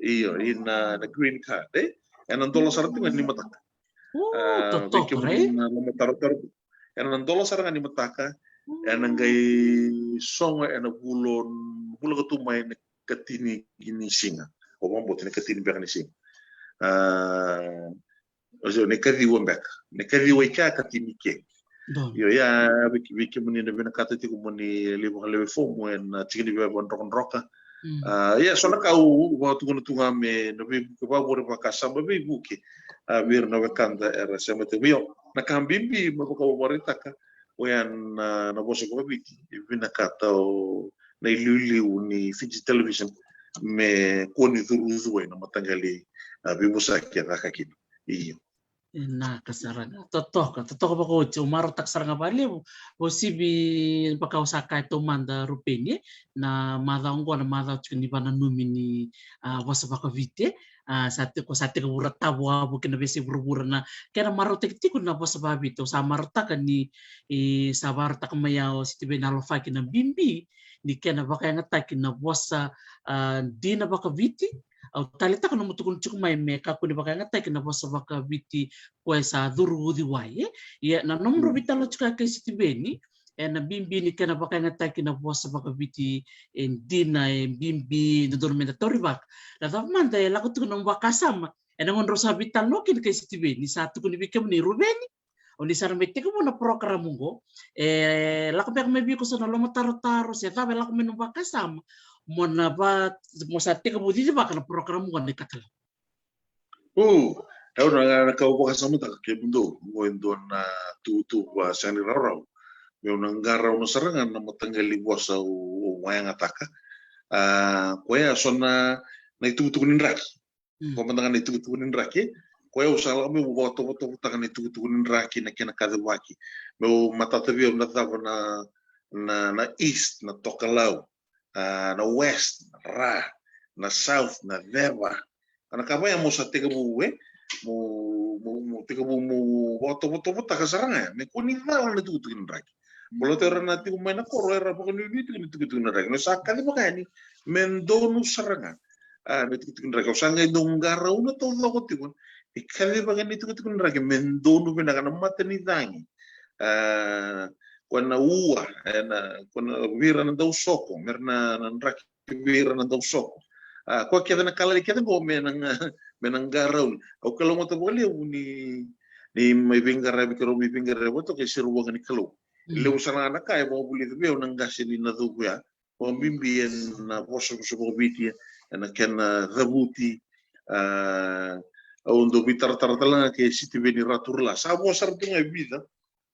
Io, ina, na green card, e? Ena dola sara tu ga ni mataka. A, vei kemuni na lomatarotaro, ena dola sara ga ni mataka, ena qai sogo ena vula, vula ka tu mai na ikatini ni siga. Au vakabauta na ikatini beka ni siga. A, o se, na ikaciwa beka. Na ikaciwa i ke, ikatini i ke. Io, ia, vei, vei kemuni na vinakata tiko mo ni lai vakalewe fomu ena, a, tikina ni veva drokadroka. A, ia, so na ka au vakatukuna tu ga me na veivuke vakavure vakasama, veivuke, a, vei ira na wekada era sema tiko. Io, na ka bibi me vaka au vakaraitaka, oya na, na vosa vakaviti, e vinakata o na iliuliu ni Fiji Television me kua ni curucuru ena mataqali, a, veivosaki e caka kina. Io. Vinaka sara ga. Totoka, totoka vakaoti. Au marautaka sara ga vakalevu. Au sivi vaka au sa kaya taumada, Rupeni, e, na macawa oqo na macawa tiko ni vananumi ni, a, vosa vakaviti, e. A, sa tiko, sa tiko vura tavo avo kina vese vuravura na kena marautaki tiko na vosa vaviti. O sa marautaka ni, e, sa marautaka mai ya o Sitiveni Alofaki na bibi ni kena vakayagataki na vosa, a, dina vakaviti. Au taleitaka na mutukuni tiko mai me kakua ni vakayagataki na vosa vakaviti ko e sa curu uciwai, e. Ia, na nomu mm. Rovitalo tiko a kai Sitiveni, e na bibi ni kena vakayagataki na vosa vakaviti e dina, e bibi, dodonu me da taurivaka. Na cava mada e lako tiko na nomu vakasama, e na gauna rau sa veitalanoa kina kai Sitiveni, sa tukuni vei kemuni Ruveni, o ni sa na mai tekivu na porokaramu oqo, e lako beka mai vei iko so na lomatarotaro, se cava e lako mai nomu vakasama, mo na va, mo sa tekivu cicivaka na porokaramu oqo na ikatalau. O, au na, na ka au vakasamataka kemudou, oqo e dua na tukutuku va sega ni rawarawa. Meu na qarauna sara ga na mataqali vosa au, au vakayagataka. A, koya so na, na itukutuku ni draki. Mm. Ko mada ga na itukutuku ni draki. Koya au sa lako meu vakatovotovotaka na itukutuku ni draki, na kena kacivaki. Meu matata vei au na cava na, na, na east, na tokalau. A, na west, na ra, na south, na ceva. Ka na ka vaya mo sa tekivu, e, mo, mo, mo tekivu mo vakatovotovotaka sara ga ya. Me kua ni cala na itukutuku ni draki. Baleta era na tiko mai na koro, era vakanuinui tiko ni itukutuku ni draki. Ni sa kacivaka yani me donu sara ga. A, na itukutuku ni draki. Au sa qai dau qarauna taucoko tiko. E kacivaka ni itukutuku ni draki me donu vinaka na matanicagi. A, ko na ua, e na, ko na vei ira na dausoko, me ra na, na draki vei ira na dausoko. A, ko kece na kalali kece qo me na ga, me na qarauni. Au kalougata vakalevu ni, ni mai veiqaravi, keirau mai veiqaravi vata toka e Seruwaqa ni Kalou. Mm. Levu sara ga na ka e vakavulica vei au na qase ni Nacovu ya. Vakabibi e na vosa, vosa vakaviti, e na kena cavuti. A, au dau veitaratara tale ga kei Sitiveni Raturila. Sa vo sara tu ga e vica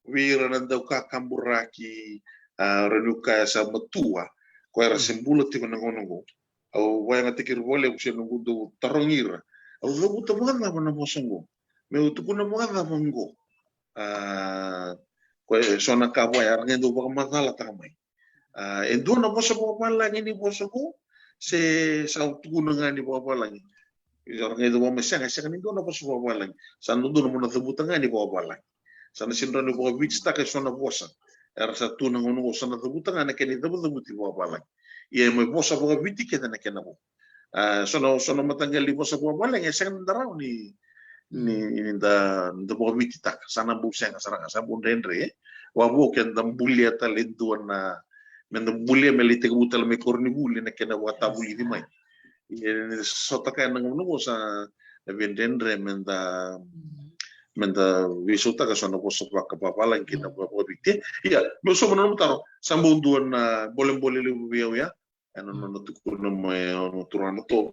vei ira na dau kakaburaki, a, rawa niu kaya sa matua, ko era se bula tiko na gauna oqo. Au vakayagataki ira vakalevu se noqu dau tarogi ira. Au cavuta vakacava na vosa oqo? Meu tukuna vakacava oqo? A, ko e so na ka vaya era qai dau vakamacalataka mai. A, e dua na vosa vakavalagi ni vosa oqo, se sa tukuna ga ni vakavalagi? Era qai dau vaka mai, sega, sega ni dua na vosa vakavalagi. Sa dodonu mo na cavuta ga ni vakavalagi. Sa na sega ni rawa ni vakavititaka e so na vosa. Era sa tu na gauna oqo, sa na cavuta ga na kena icavucavuti vakavalagi. Ia e mai vosa vakaviti kece na kena vo. A, so na, so na mataqali vosa vakavalagi e sega ni da rawa ni, ni, ni da, ni da vakavititaka. Sa na bau sega sara ga, sa bau dredre, e. Vavo ke da bulia tale e dua na, me da bulia me lai tekivu tale mai koronivuli na kena vakatavulici mai. Ia ni sotaka ena gauna oqo sa na veidredre me da, me da veisautaka so na vosa vakavavalagi kei na vakaviti. Ia, meu sauma na nomu taro, sa bau dua na bolebole levu vei au ya ena nona tukuna mai o na turaga na to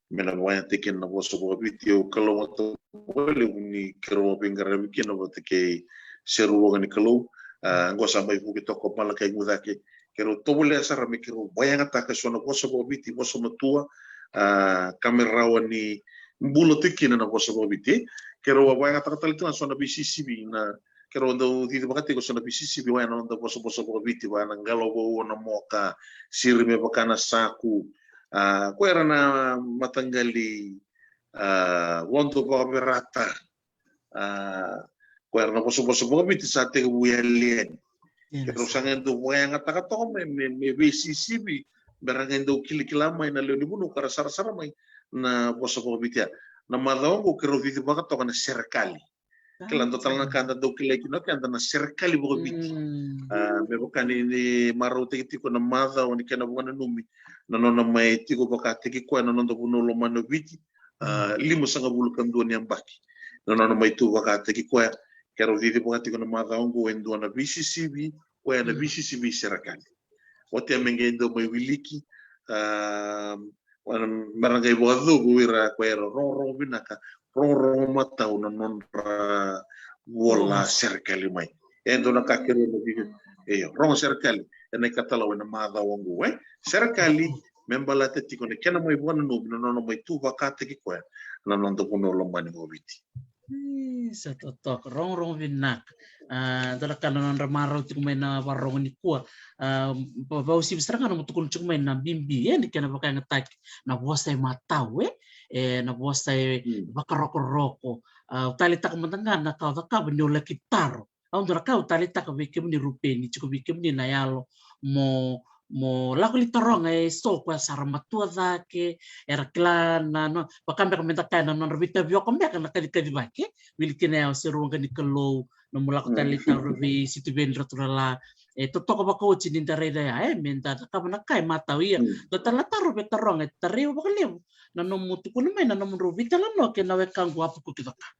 me na vakayagataki kina na vosa vakaviti. Au kalougata vakalevu ni keirau a veiqaravi kina vata kei Seruwaqa ni Kalou. A, oqo sa mai vuki toka o Malakai Gucake. Keirau tovolea sara me keirau vakayagataka e so na vosa vakaviti, vosa matua, a, ka me rawa ni bula tiko kina na vosa vakaviti. Keirau a vakayagataka tale tiko ga so na veisisivi na, keirau dau cicivaka tiko so na veisisivi vaya na noda vosavosa vakaviti, vaya na Qalovaua, na Moka, Siri me vaka na Saku, a, ko era na mataqali, a, vodo vakaverata, a, ko era na vosavosa vakaviti sa tekivu yali yani. Keirau sa qai dau vakayagataka toka me, me, me veisisivi, me ra qai dau kilakila mai na lewe ni vanua ka ra sarasara mai na vosa vakaviti ya. Na macawa oqo keirau cicivaka toka na serekali. Kila, dua tale na ka da dau kilai kina o keda na serekali vakaviti. A, me vaka ni, ni marautaki tiko na macawa ni kena vakananumi na nona mai tiko vakataki koya na noda vanua lomani o Viti. A, limasagavulu ka dua ni yabaki na nona mai tu vakataki koya. Keirau cicivaka tiko na macawa oqo e dua na veisisivi, koya na veisisivi serekali. Oti ya me qai dau mai wiliki, a, me ra qai vakacegu ira ko era rogorogo vinaka, rogorogo matau na nodra vola serekali mai. E dua na ka keirau na vili, io, rogo serekali ena ikatalau ena macawa oqo, e. Serekali me baleta tiko na kena mai vakananumi na nona mai tu vakataki koya na noda vanua lomani o Viti. Ih, sa totoka, rogorogo vinaka. A, dua na ka na nodra marau tiko mai na vakarorogo nikua. A, va- vausivi sara ga na mo tukuna tiko mai na bibi, e, ni kena vakayagataki na vosa e matau, e, e, na vosa e vakarokoroko. A, au taleitaka mada ga na ka o cakava ni o laki taro. Au dua na ka au taleitaka vei kemuni Rupeni, tiko vei kemuni na yalo mo mo lako li taroga e so koya sa ra matua cake, era kila na, na, vaka beka meda kaya na nodra veitavioka beka na kacikaci vake, wili kina ya o se rua ga ni Kalou, na mo lako tale li taro vei Sitiveni Raturala. E totoka vakaoti ni da raica ya, e, meda cakava na ka e matau ia. Da tale na taro vei taroga, e tarai au vakalevu na nomu tukuna mai na nomudrau veitalanoa kei na wekaqu Apukuki Coka.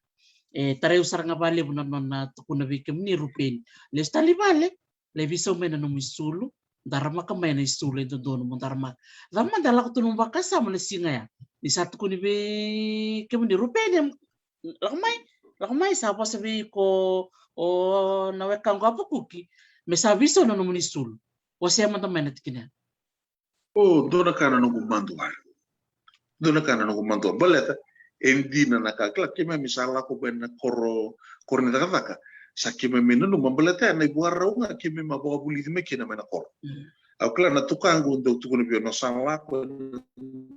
E tarai au sara ga vakalevu na nona tukuna vei kemuni Rupeni. Lesu tale i vale, lai veisau mai na nomu isulu, daramaka mai na isulu e dodonu mo daramaka. Cava mada e lako tu nomu vakasama na siga ya? Ni sa tukuni vei kemuni Rupeni, lako mai, lako mai, sa vosa vei iko o na wekaqu Apukuki, me sa veisau na nomuni isulu. Wasea mada mai na tikina ya. O, dua na ka na noqu madua. Dua na ka na noqu madua. Baleta, e dina na ka, kila keimami sa lako mai na koro, koro ni cakacaka. Sa keimami nanuma baleta, na ivakarau ga keimami a vakavulici mai kina mai na koro. Au kila na tukaqu dau tukuna vei au na sa lako na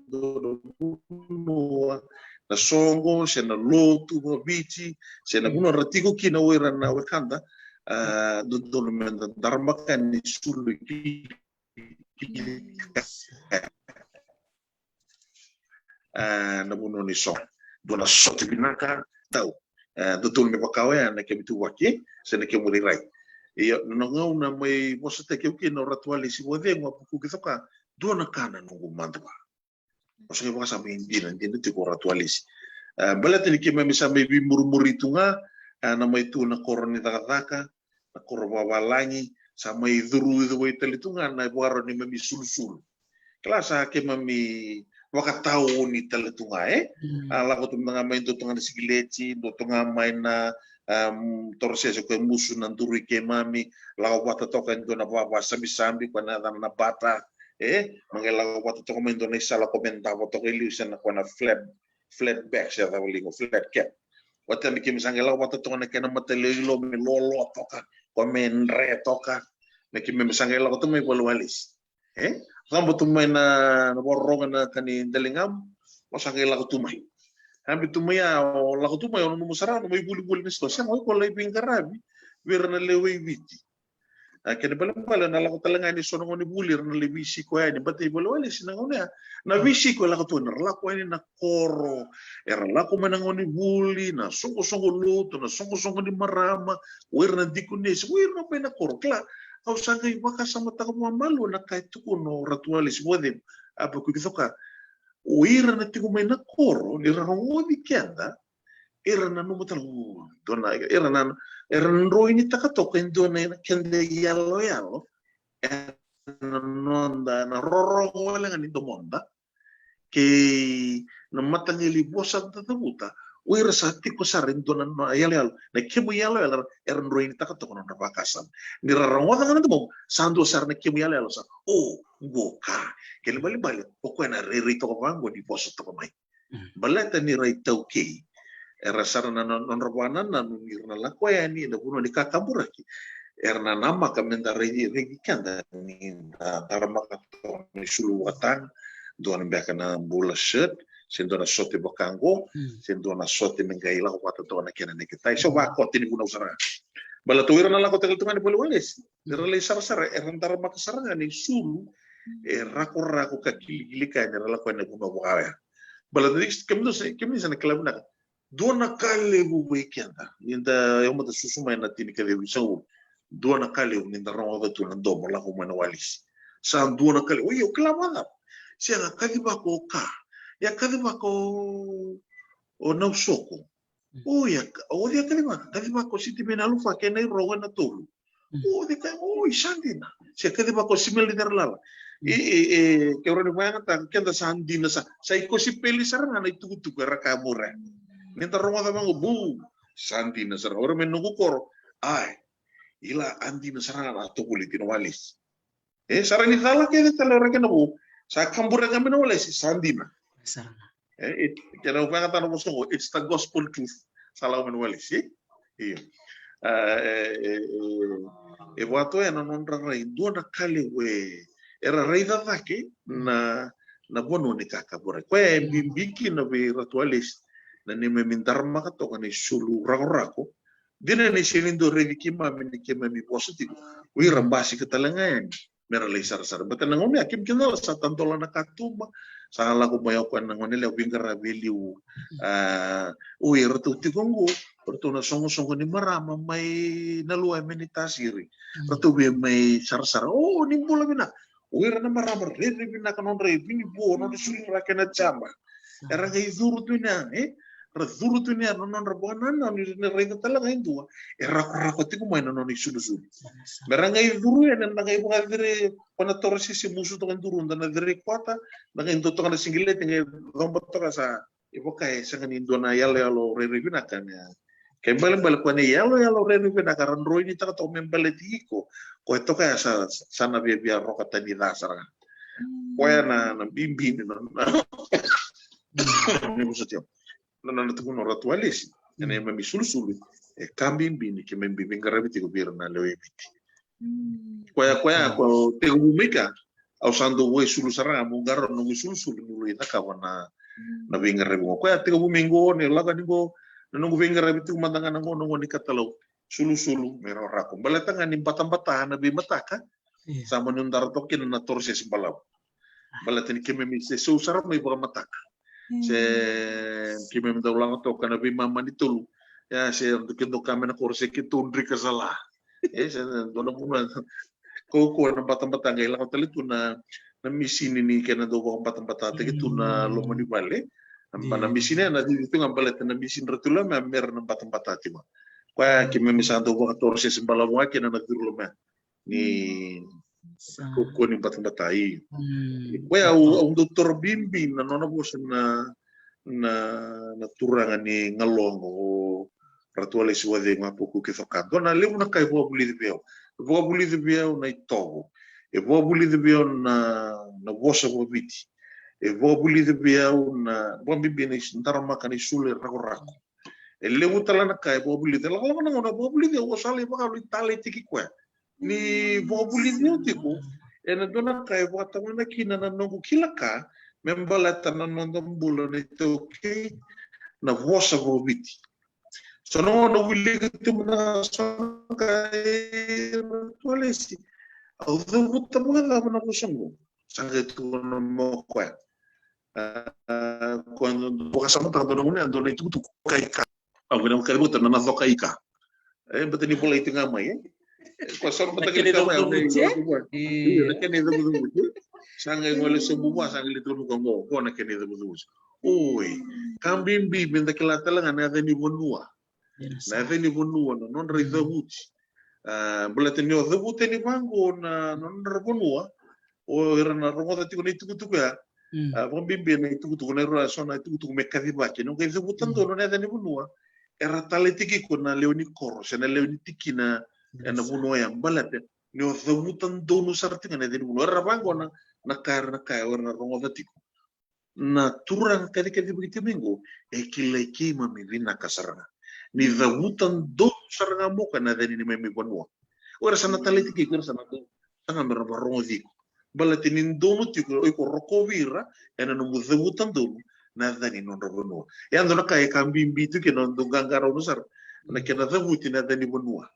dua na vanua, na soqo, se na lotu vakaviti, se na vanua ra tiko kina o ira na wekada, a, dodonu meda daramaka ni sulu ki A, na vanua ni soqo. Dua na sote vinaka, tau. A, dodonu me vaka oya na kemu ituvaki, se na kemu rairai. Ia, na gauna mai vosataki au kina o Ratu Alesi Vakacegu, Apukuki Coka, dua na ka na noqu madua. Au sa qai vakasama e dina, dina tiko o Ratu Alesi. A, baleta ni keimami sa mai veimurimuri tu ga, a, na mai tu na koro ni cakacaka, na koro vavalagi, sa mai curu i cevei tale tu ga na ivakarau ni mami sulusulu. Kila sa keimami vakatauni tale tu ga, e? A, lako tu mada ga mai dua tu ga na sikileti, dua tu ga mai na, am, torosese ko e musu na duru i keimami, lako vata toka e dua na vava sabisabi, ko na yacana na bata, e? Ma qai lako vata toka mai dua na isala ko me davo toka i liu se na ko na flat, flat back, se cava liga, flat cap. Vata me keimami sa qai lako vata toka na kena mata lewe i loma me loloa toka, ko me dre toka, me keimami sa qai lako tu mai Valewalesi. E? Cabo tu mai na, na vakarorogo na ka ni daligamu, o sa qai lako tu mai. Cabe tu mai ya, o lako tu mai, o nanuma sara, o na mai vulivuli na sitoa. Sega, o iko lai veiqaravi vei ira na lewe i Viti. A, kena ibalebale na lako tale ga yani eso na gauna ni vuli, era na lai veisiko yani, baleta i Valewalesi na gauna ya. Na veisiko e lako tu, era lako yani na koro, era lako mai na gauna ni vuli, na soqosoqo lotu, na soqosoqo ni marama, o ira na dikonesi, o ira na mai na koro. Kila, au sa qai vakasamataka vakamalua na ka e tukuna o Ratu Alesi Vakacegu, Apukuki Coka. O ira na tiko mai na koro, ni ra rogoci keda, era nanuma tale, o, dua na, era na, era na droinitaka toka e dua na keda iyaloyalo, ena noda, na rorogo wale ga ni domoda, kei na mataqali vosa da cavuta, o ira sa tiko sara e dua na, na iyaloyalo, na kemu iyaloyalo, era droinitaka toka na nodra vakasama. Ni ra rogoca ga na domomu, sa dua sara na kemu iyaloyalo sa, o, qo ka. Kena ibalebale, o koya na rairai toka vaqo ni vosa toka mai. Baleta ni ra iTaukei. Era sara na, na nodra vakanananu ni ra na lako yani ena vanua ni kakaburaki. Era na namaka meda raici, raici keda ni da daramaka toka na isulu vakataga, dua na beka na bula shirt, se dua na sote vaka qo, se dua na sote me qai lako vata toka na kena neketai. So vakote ni vunau sara ga. Baleta o ira na lako tale tu ga ni Valewalesi. Ni ra lai sarasara, era daramaka sara ga na isulu e rakorako ka kilikili ka yani, era lako yani na vanua vaka oya. Baleta ni kemuni sa, kemuni sa na kila vinaka. Dua na ka levu vei keda. Ni da, au mada susu mai na tinikaciwa vitusagavulu. Dua na ka levu ni da rogoca tu na domo lako mai na walesi. Sa dua na ka levu. Oi, o kila vacava? Sega, kacivaka o ka. Ia kacivaka o, o Nausoko. O ia, o cei a kacivaka? Kacivaka o Sitiveni Alufa kei na irogo ena tolu. O cei ka, oi, sa dina. Se kacivaka o Simeli Cerelala. E, e, e, keu rawa ni vakayagataka, keda sa dina sa, sa ikosipeli sara ga na itukutuku era kaya muri. Ni da rogoca vaqo, bu, sa dina sara. O ira mai noqu koro, ai, ila a dina sara ga na tovoliti na walesi. E, sa ra ni cala kece tale o ira kei na vou. Sa kaburaka mai na walesi, sa dina. Sara ga. E, e, kena vakayagataka na vosa qo, it's the gospel truth. Sa lako mai na walesi. Io. E vakatoa ena nodra rai dua na ka levu e era raica cake na na vanua ni kakaburaki. Koya e bibi kina vei Ratu Alesi na neimami daramaka toka na isulu rakorako. Dina ni sega ni dua raici keimami ni keimami vosa tiko. O ira basika tale ga yani mera lai sarasara. Bata na gauna ya kemikina la sa tadola na katuba, sa lako mai o koya na gone levu veiqaravi e liu. A, o ira ratou tiko oqo, ratou na soqosoqo ni marama mai na lua e meni tasiri. Ratou via mai sarasara. O, ni bula vinaka. O ira na marama rairai vinaka nodra ivinivo, nodra suli ra kena jaba. Era qai curu tu ina, e? Ra curu tu ina na nodra vakanananu ni raica tale ga e dua e rakorako tiko mai na nona isulusulu. Mera qai curu ena na qai vakacere ko na torosese musu toka e duru da na cere kota, da qai dua toka na sigileti qai coba toka sa e vaka e sega ni dua na yaloyalo rairai vinaka ni a. Kei balebale koya na yaloyalo rairai vinaka ra droinitaka toka me baleti iko. Koya toka ya sa, sa na viavia roka tani ca sara ga. Koya na, na bibi ni na, na, ni vusa tio. Na, na, na tukuna o Ratu Alesi. Ena neimami sulusulu. E ka bibi ni keimami veiqaravi tiko vei ira na lewe i Viti. Koya, koya, ko tekivu mai ka. Au sa dau vakaisulu sara ga, meu qarauna noqu isulusulu niu lai cakava na, na veiqaravi qo. Koya tekivu mai qo, ni lako ni qo, na noqu veiqaravi tiko mada ga na qo, na qo ni katalau. Sulusulu, me rakorako. Baleta ga ni batabata na veimataka, sa mani dara toka kina na torosese balavu. Baleta ni keimami se sau sara mai vakamataka. Se keimami dau lako toka na veimama ni tolu. Ia, se dau keitou ka mai na koro se keitou drika sala. E, se dua na vanua. Kaukaua na batabata qai lako tale tu na, na misini ni kena dau vakabatabatataki tu na loma ni vale. Na ba-, na misini ya na cici tu ga baleta na misini ra tu loma ya mera na batabata tiko. Koya keimami sa dau vakatorosese balavu ga kina na curu loma ya. Ni kaukaua ni batabata, io. Koya au, au dau toro bibi na nona vosa na, na, na turaga ni Galogo, o Ratu Alesi Wacegu, a poku ke coka. Dua na levu na ka e vakavulici vei au. Vakavulici vei au na itovo. E vakavulici vei au na, na vosa vakaviti. E vakavulici vei au na, vakabibi na is-, daramaka na isulu e rakorako. E levu tale na ka e vakavulici. Lakolako na gauna vakavulici au, au sa lai vakalu i taleitaki koya. Ni vakavulici au tiko ena dua na ka e vakatagana kina na noqu kila ka me baleta na noda bula na iTaukei, na vosa vakaviti. So na gauna wilika tu mada so na ka e Ratu Alesi. Au cavuta vakacava na vosa qo? Sa qai tukuna mai o koya. A, koya dau vakasamataka dua na gauna, dua na itukutuku. Ka ika. Au vina vakarivuta na na coka ika. E, bata ni volai tiko ga mai, e. Ko sa bata kena ika mai, au na ika mai. Io, na kena icavucavuti. Sa qai gole sobu vua, sa qai lai tukuna mai o koya qo, qo na kena icavucavuti. Oi, ka bibi me da kila tale ga na yaca ni vanua. Na yaca ni vanua, na nodra icavuti. A, baleta ni o cavuta ni vaqo na, na nodra vanua, o ira na rogoca tiko na itukutuku ya. A, vakabibi na itukutuku, na ira so na itukutuku me kacivaki. Ni o qai cavuta donu na yaca ni vanua, era taleitaki iko na lewe ni koro se na lewe ni tikina ena vanua ya, baleta ni o cavuta donu sara tiko ga na yaca ni vanua. Era vaqo na, na ka era na kaya, o ira na rogoca tiko. Na turaga kacikaci vakaitikotiko mai qo e kilai keimami vinaka sara ga. Ni cavuta donu sara ga mo koya na yaca ni neimami vanua. O ira sa na taleitaki iko, o ira sa na donu sara ga me ra vakarogoci iko. Baleta ni donu tiko, o iko rokovi ira ena nomu cavuta donu na yaca ni nodra vanua. E a dua na ka e ka bibi tu kina, dau qaqarauna sara na kena cavuti na yaca ni vanua.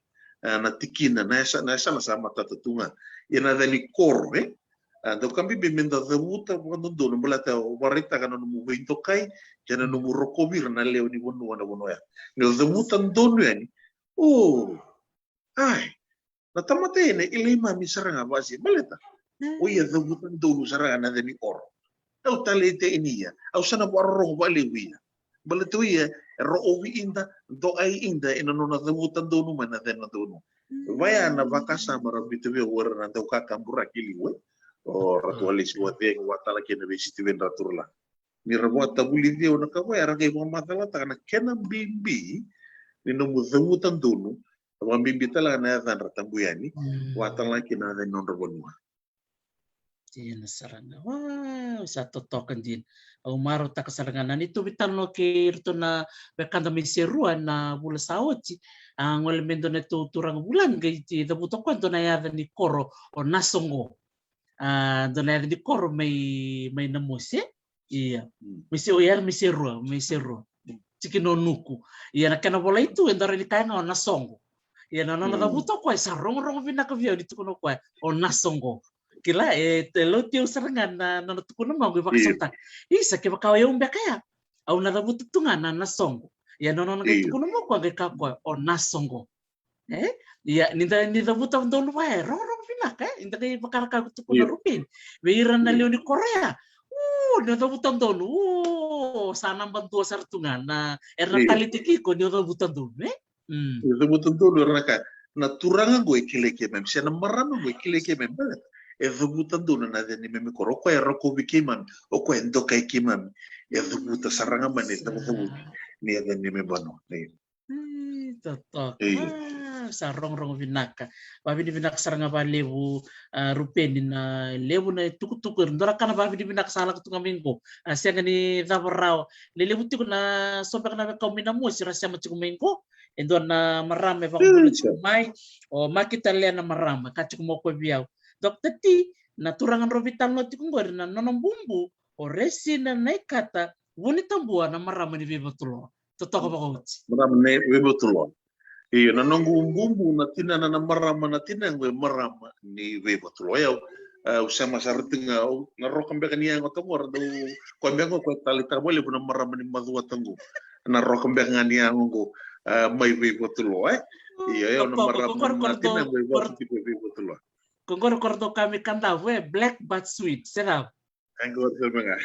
A, na tikina, na yasa, na yasana sa matata tu ga. Ia na yaca ni koro, e? A, dau ka bibi me da cavuta vakadodonu, baleta o vakaraitaka na nomu veidokai kei na nomu rokovi ira na lewe ni vanua na vanua ya. Ni o cavuta donu yani, o, ai, na tamata ena e kilai mami sara ga vasi, baleta o ia cavuta donu sara ga na yaca ni oro. Au taleitaki ia, au sa na vakarorogo vakalevu ia. Baleta o ia e rokovi ida, dokai ida ena nona cavuta donu mai na yaca ni donu. Vaya na vakasama ra biuta vei au o ira na daukakaburaki e liu, e. O Ratu Alesi Wacegu, vaka tale kei na vei Sitiveni Raturila. Ni ra vakatavulici au na ka vaya, ra qai vakamacalataka na kena bibi ni nomu cavuta donu, vakabibi tale ga na yacadra tabu yani, vaka tale ga kei na yaca ni nodra vanua. Dina sara ga. Wow, sa totoka dina. Au marautaka sara ga na neitou veitalanoa kei iratou na wekada mai Serua na vula sa oti. A gole me dua na neitou turaga vulagi qai ti cavuta o koya dua na yaca ni koro o Nasoqo. A dua na yaca ni koro mai, mai Namosi. Ia. Mm. Mai Se, o yara mai Serua, mai Serua. Tiki no Nuku. Ia na kena volai tu e dua na ka ga o Nasoqo. Ia na nona, mm, cavuta o koya sa rogorogo vinaka vei au ni tukuna o koya o Nasoqo. Kila e, e lauti au sara ga na nona tukuna mai qo, e vakasamataka. Isa, kevaka o yau beka ya, au na cavuta tu ga na Nasoqo. Ia na nona qai tukuna mai o koya qai kaya o koya o Nasoqo. E? Ia, ni da, ni cavuta donu vaya, e rogorogo vinaka, e? Ni da qai vakayagataka, tukuna o Rupeni vei ira na lewe ni koro ya. U, ni cavuta donu, u, sa naba dua sara tu ga na, era na taleitaki iko ni o cavuta donu, e? Mm. Ni cavuta donu, era na kaya, na turaga qo e kilai keimami, se na marama qo e kilai keimami, baleta e cavuta donu na yaca ni neimami koro, o koya e rokovi keimami, o koya e dokai keimami, e cavuta sara ga mai na itabacavuti ni yaca ni neimami vanua. E, totoka. Io. A, sa rogorogo vinaka. Vavinavinaka sara ga valevu, a, Rupeni, na levu na itukutuku, e dua na ka na vavinavinaka sa lako tu ga mai qo. A, sega ni cava rawa. Lelevu tiko na so beka na wekaqu mai Namosi ra sema tiko mai qo. E dua na marama e vakabula tiko mai, o Makita Lena Marama, ka tiko mai o koya vei au. Doctor T, na turaga drau veitalanoa tiko qori na nona bubu o Resina Naikata Vunitabua, na marama ni Veivatuloa. Totoka vakaoti. Marama ni Veivatuloa. Io, na noqu bubu na tinana na marama, na tinaqu e marama ni Veivatuloa. Ia, au, e, au sema sara tiko ga, au na roka beka ni yago toka qo, ra dau, koya beka qo koya e taleitaka vakalevu na marama ni Macuata qo. Na roka beka ga ni yago qo, e, mai Veivatuloa, e. Io, io, na marama na tinaqu e vakatiko e Veivatuloa. Ko qori ko ratou kaya mai Kadavu, e, black but sweet, se cava? Qori sara ga.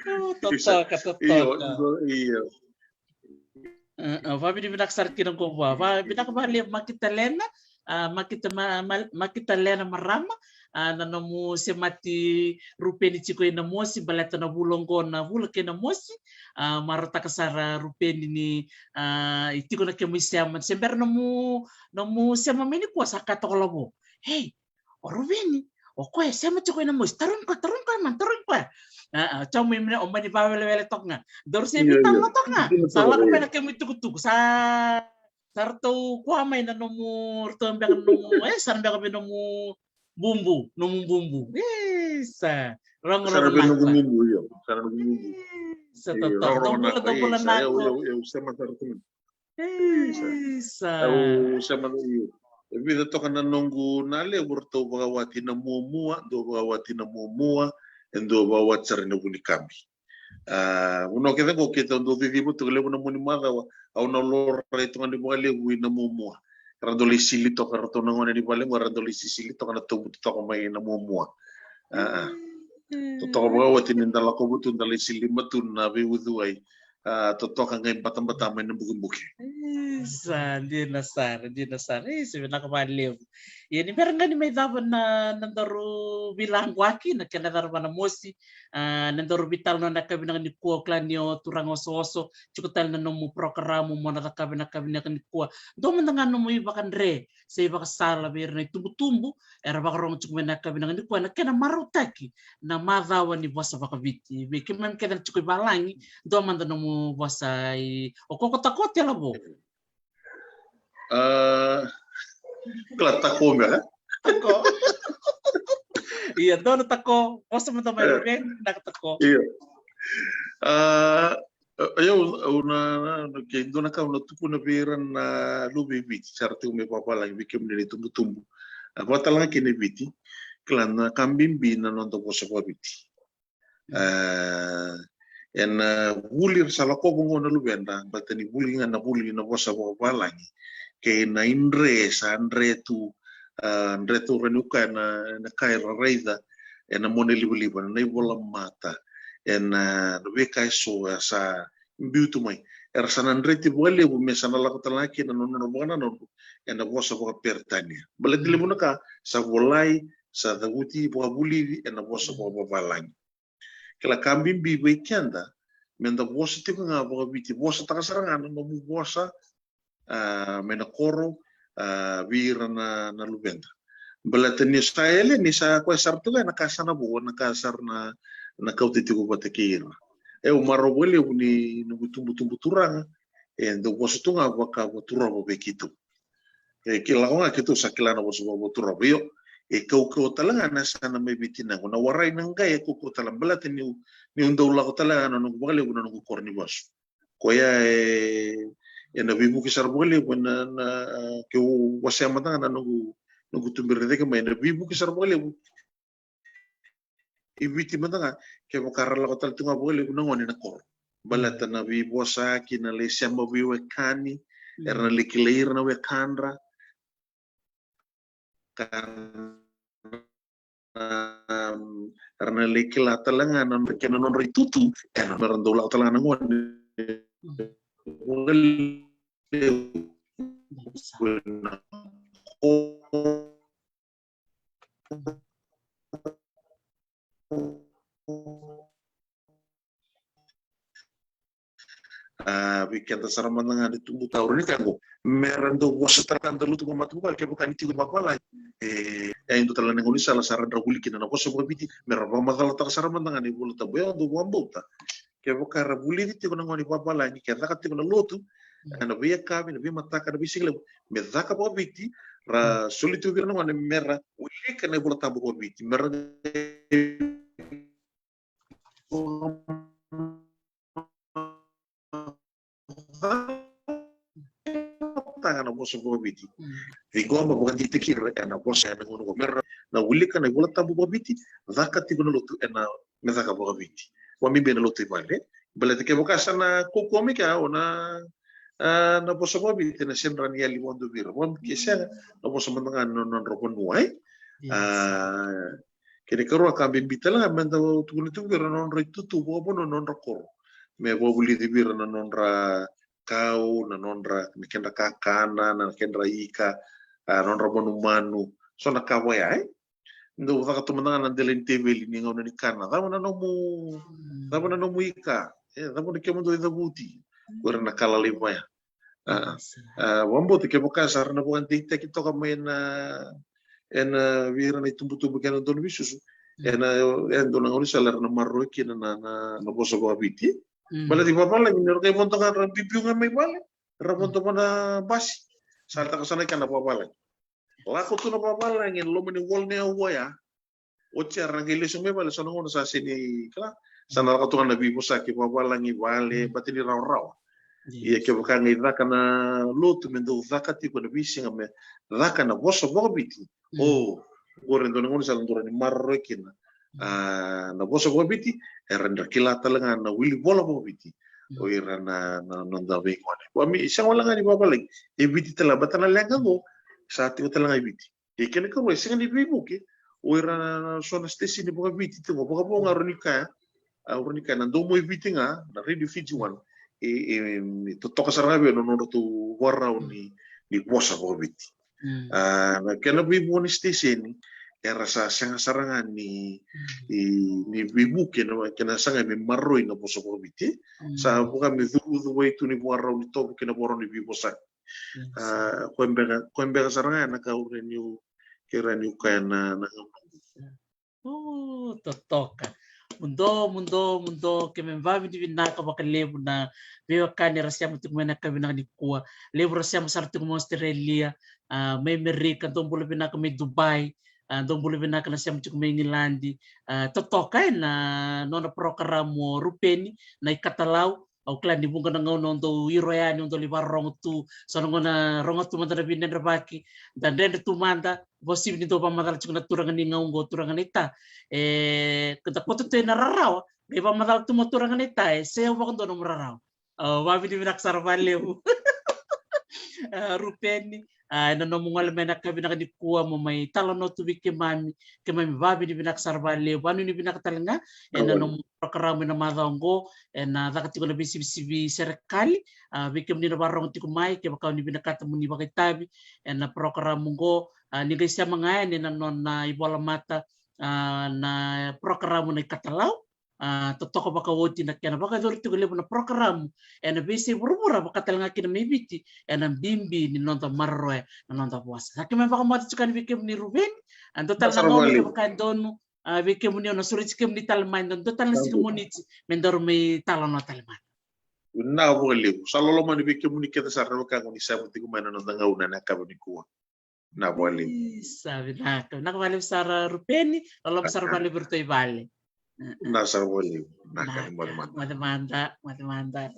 O, totoka, totoka. Io, io. E, e, vavinavinaka sara kina qo vua. Vavinavinaka vakalevu Makita Lena, a, Makita ma-, ma-, Makita Lena Marama, a, na nomu semati Rupeni tiko i Namosi, baleta na vula oqo na vula kei Namosi, a, marautaka sara Rupeni ni, a, i tiko na kemu isema. Se bera nomu, nomu sema mai nikua sa kaya toka lavo. Hei, o Ruveni, o koya e sema tiko i Namosi, tarogi koya, tarogi koya, mani tarogi koya. A, a, tau mai mena, o mani vawelewele toka ga. Daru se veitalanoa toka ga. Sa lako mai na kemu itukutuku. Sa, sa ratou kua mai na nomu, ratou beka na nomu, e, sa ra beka vei nomu bubu, nomu bubu. Isa, rogorogo vinaka. Sa ra vei nomu bubu, io. Sa ra nomu bubu. Isa, totoka. Rogorogo vinaka. Isa, io, io, io, sema sara tu. Isa. Au sema, io. E vica toka na noqu na levu ratou vakawati na muamua, dua vakawati na muamua, e dua vakawati sara na vunikabi. A, vanua kece qo keitou dau ciciva tu, levu na mua ni macawa au na lolora tu ga ni vakalevu i na muamua. Ra dau lai sili toka, ratou na gone ni vale qo, ra dau lai sisili toka na tobu toka mai na muamua. A, a. Totoka vakawati ni da lakova tu, da lai sili ma tu na veiuciwai. A, totoka qai batabata mai na bukebuke. Isa, dina sara, dina sara. Isa, vinaka vakalevu. Ia ni bera ga ni mai cava na, na daru veilaqwaki, na kena cara vua Namosi, a, na daru veitalanoa na yakavi vinaka nikua, au kila ni o turaga osooso, tiko tale na nomu porokaramu mo na cakavi na yakavi vinaka nikua. Dua mada ga nomu ivakadre se ivakasala vei ira na itubutubu era vakarogo tiko mai na yakavi vinaka nikua, na kena marautaki na macawa ni vosa vakaviti. Vei keimami kece na tiko i valagi, dua mada nomu vosa i, o koko tako te lavo. A, kila tako me, e? Tako. Ia, dua na tako, vosa mada mai, e, Ruveni, na tako. Ia. A, a, io, au na, na, na, ke dua na ka au na tukuna vei ira na luve i Viti, sa ra tiko mai vavalagi, vei kemuni na itubutubu. A, vakatalega kina i Viti, kila na ka bibi na noda vosa vakaviti. E, ena vuli ra sa lakova qo na luveda, baleta ni vuli ga na vuli na vosa vakavalagi. Kei na idre sa dre tu, a, dre tu ra ni uka ena, ena ka era raica ena monalivaliva, na ivolamata, ena, na veika eso, e, sa biu tu mai. Era sa na dreti vakalevu me sa na lako tale ga kina na nona vakanananu ena vosa vakaperitania. Baleta levu na ka sa volai, sa cavuti, vakavulici ena vosa vakavavalagi. Kila ka bibi vei keda, me da vosa tiko ga vakaviti, vosataka sara ga na nomu vosa, a, mai na koro, a, vei ira na, na luveda. Baleta ni sa yali ni sa koya sara tu ga na ka sa na vo, na ka sara na, na kauta tiko vata kei ira. E, au marau vakalevu ni noqu tubutubu turaga e dau vosa tu ga vaka Vaturova vei keitou. E, ke lako ga keitou sa kila na vosa vaka Vaturova. Io, e kaukauwa tale ga na sa na mai Viti na qo na warai na qai e kaukauwa tale baleta niu, niu dau lako tale ga na noqu vakalevu na noqu koro ni vasu. Koya e, ena veivuke sara vakalevu ena, na, keu wasea mada ga na noqu, noqu tuberi cake mai, ena veivuke sara vakalevu i Viti mada ga, kevaka ra lako tale tu ga vakalevu na gone na koro. Baleta na veivosaki, na lai sema veiwekani, era na lai kilai ira na wekadra. Ka, um, era na lai kila tale ga na nodra, kena nodra itutu, ena nodra dau lako tale ga na gone. A, vei keda sara mada ga ni tubu taura ni ka qo. Mera dau vosa tale ga na lotu vakamatavuvale, kevaka ni tiko vavalagi. E, e dua tale na gaunisala sa ra dau vuli kina na vosa vakaviti, mera vakamacalataka sara mada ga na iVola Tabu. E, au dau vakabauta kevaka ra vulici tiko na gone vavalagi, ke caka tiko na lotu, e, na veiyakavi, na veimataka, na veisiga levu, me caka vakaviti, ra soli tiko vei ira na gone mera wilika na iVola Tabu vakaviti, mera taga na vosa vakaviti. Ciqoma vakadeitaki ira ena vosa ena gauna qo, mera na wilika na iVola Tabu vakaviti, caka tiko na lotu ena, me caka vakaviti. Vakabibi na lotu i vale. Baleta kevaka sa na kaukauwa mai kea o na, a, na vosa vakaviti, ena sega ni yali vakadua vei ira. Vakabibi ke sega, na vosa mada ga na nodra vanua, e? A, kena ikarua ka bibi tale ga meda tukuna tiko vei ira na nodra itutu vakavanua na nodra koro. Me vakavulici vei ira na nodra kau, na nodra, na kedra kakana, na kedra ika, a, nodra manumanu. So na ka vaya, e? Dau caka tu mada ga na dela ni teveli ni gauna ni kana. Cava na nomu, cava na nomu ika? E, cava na kemudou icavuti? Ko ira na ka lalai vaya. A, a, vakabauta kevaka sa ra na vakadeitaki toka mai ena, ena vei ira na itubutubu kei na dau ni veisusu. Ena, e dua na gaunisala era na maroroi kina na, na, na vosa vakaviti. Baleta i vavalagi ni ra qai vodo ga ra biubiu ga mai vale. Ra vodo vana basi. Sa lataka sa na kena vavalagi. Lako tu na vavalagi ena loma ni wall ni auwa ya. Oti era na qai lesu mai vale, so na gauna sa sega ni kila. Sa na lako tu ga na veivosaki vavalagi vale, baleta ni rawarawa. Ia kevaka qai caka na lotu me dau caka tiko na veisiga me caka na vosa vakaviti. O, qori e dua na gaunisala dau rawa ni maroroi kina. A, na vosa vakaviti, era dau kila tale ga na wili vola vakaviti. O ira na, na, na noda veigone. Vami, sega wale ga ni vavalagi. E Viti tale ga, baleta na leqa qo, sa tiko tale ga i Viti. E kena ikarua, e sega ni veivuke o ira na, na so na station vakaviti tiko, vakavo ga rawa ni kaya, a, rawa ni kaya na Domo i Viti ga, na Radio Fiji One, e, e, e totoka sara ga vei na nodratou vakarau ni, ni vosa vakaviti. A, na kena veivua ni station, era sa sega sara ga ni, i, ni veivuke na kena sagai me maroroi na vosa vakaviti. Sa vaka me curucuru vei tu ni vakarau ni tovo kei na vakarau ni veivosaki. A, koya beka, koya beka sara ga na ka au rawa niu, ke rawa niu kaya na, na gauna. O, totoka. Muduo, muduo, muduo, keimami vavinavinaka vakalevu na veiwekani era sema tiko mai na ka vinaka nikua. Levu ra sema sara tiko mai Australia, a, mai Amerika, dou bula vinaka mai Dubai, a, dou bula vinaka na sema tiko mai Igiladi. A, totoka ena nona porokaramu o Rupeni, na iKatalau, Au kila ni vuqa na gauna o dou iro yani, o dou lai vakarorogo tu, so na gauna rogo tu mada na veidredrevaki, da dredre tu mada, vakasivi ni dou vakamacala tiko na turaga ni gau qo, turaga na ita. E, da koto tu ena rarawa, qai vakamacala tu mai turaga na ita, e, se au vakadua nomu rarawa. Au vavinavinaka sara vakalevu. A, Rupeni, a, ena nomu gole mai na ka vinaka nikua mo mai talanoa tu vei keimami, keimami vavinavinaka sara vakalevu, vavinavinaka tale ga ena nomu porokaramu ena macawa oqo, ena caka tiko na veisivisivi serekali, a, vei kemuni na vakarorogo tiko mai, kevaka o ni vinakata mo ni vakaitavi ena porokaramu oqo, a, ni qai sema ga yani ena nona ivolamata, a, na porokaramu na iKatalau, a, totoka vakaoti na kena vakayacori tiko levu na porokaramu ena veiyasai vuravura, vaka tale ga kina mai Viti, ena bibi ni noda maroroya na noda vosa. Sa keimami vakamoce tiko yani vei kemuni Ruveni, a, dua tale na gauna kevaka e donu, a, vei kemuni, au na sureti kemuni tale mai, dua tale na siga Moniti me daru mai talanoa tale mai. Vinaka vakalevu. Sa loloma ni vei kemuni kece sara na wekaqu ni sema tiko mai na noda gauna ena yakavi nikua. Vinaka vakalevu. Isa, vinaka. Vinaka vakalevu sara Rupeni, loloma sara vakalevu iratou i vale. Vinaka sara vakalevu. Vinaka, ni moce mada. Moce mada, moce mada.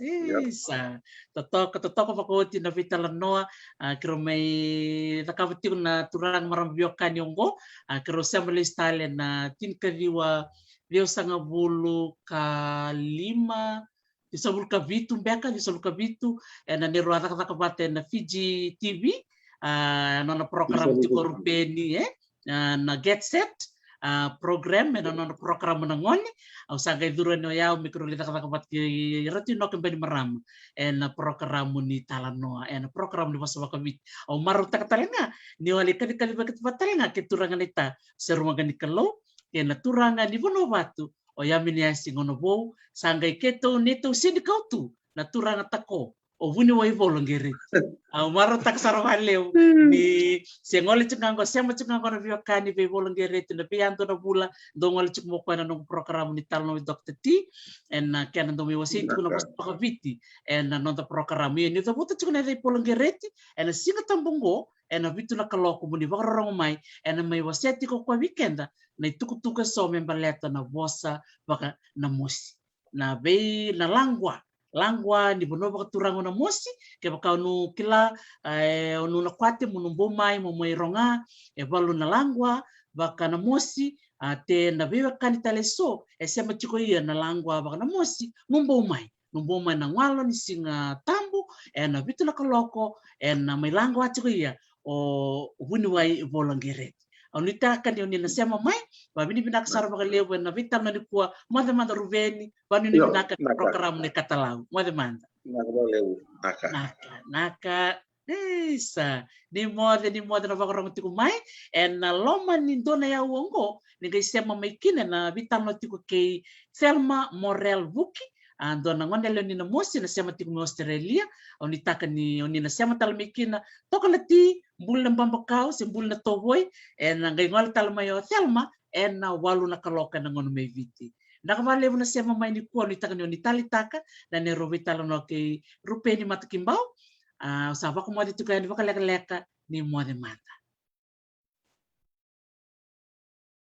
Isa. Totoka, totoka vakaoti na veitalanoa, a, keirau mai cakava tiko na turaga marama veiwekani oqo, a, keirau sema lesu tale na tinikaciwa ciwasagavulu ka lima, ciwasagavulu ka vitu beka, ciwasagavulu ka vitu, ena neirau a cakacaka vata ena Fiji T V, a, nona porokaramu tiko Rupeni, e, a, na Get Set, a, program, ena nona porokaramu na gone. Au sa qai curu yani o yau me keirau lai cakacaka vata kei Ratu Inoke Bainimarama ena porokaramu ni talanoa, ena porokaramu ni vosa vakaviti. Au marautaka tale ga ni o lai kacikaci vata tale ga kei turaga naita Serumaqanikalou, kei na turaga ni Vanuavatu, o Yaminiasi Gonevou, sa qai keitou, neitou senikau tu na turaga tako o Vuniwai Vola Qereti. Au marautaka sara vakalevu ni se gole tiko ga qo, sema tiko ga qo na veiwekani vei Vola Qereti, na veiyadua na vula dou gole tiko mai o koya na noqu porokaramu ni talanoa vei Doctor T, ena kena dou mai wasei tiko na vosa vakaviti ena noda porokaramu. Ia niu cavuta tiko na yaca i Vola Qereti ena Siga Tabu oqo, ena vitu na kaloko, mo ni vakarorogo mai, ena mai wasea tiko o koya vei keda na itukutuku eso me baleta na vosa vaka-Namosi. Na vei, na laqua, laqua ni vanua vakaturaga o Namosi, kevaka o nu kila, e, o nu na kwate mo nu bau mai, mo mai roga, e valu na laqua vaka-Namosi, a, te na veiwekani tale eso e sema tiko ia na laqua vaka-Namosi, nu bau mai. Nu bau mai na galo ni Siga Tabu ena vitu na kaloko, ena mai laqua tiko ia o Vuniwai Vola Qereti. Au nuitaka ni o ni na sema mai, vavinavinaka sara vakalevu ena veitalanoa nikua, moce mada Ruveni, vanuinui vinaka ena porokaramu na iKatalau. Moce mada. Vinaka vakalevu, naka. Naka, naka. Isa, ni moce, ni moce na vakarogo tiko mai ena loma ni dua na aua oqo, ni qai sema mai kina ena veitalanoa tiko kei Thelma Morel Vuki, a, dua na gone yalewa ni Namosi, na sema tiko mai Australia. Au nuitaka ni o ni na sema tale mai kina, toka na ti, buli na babakau se buli na tovoi, ena qai gole tale mai o Thelma ena walu na kaloko ena gauna mai Viti. Vinaka vakalevu na sema mai nikua, nuitaka ni o ni taleitaka na neirau veitalanoa kei Rupeni Matakibau. A, au sa vakamoce tiko yani vakalekaleka, ni moce mada.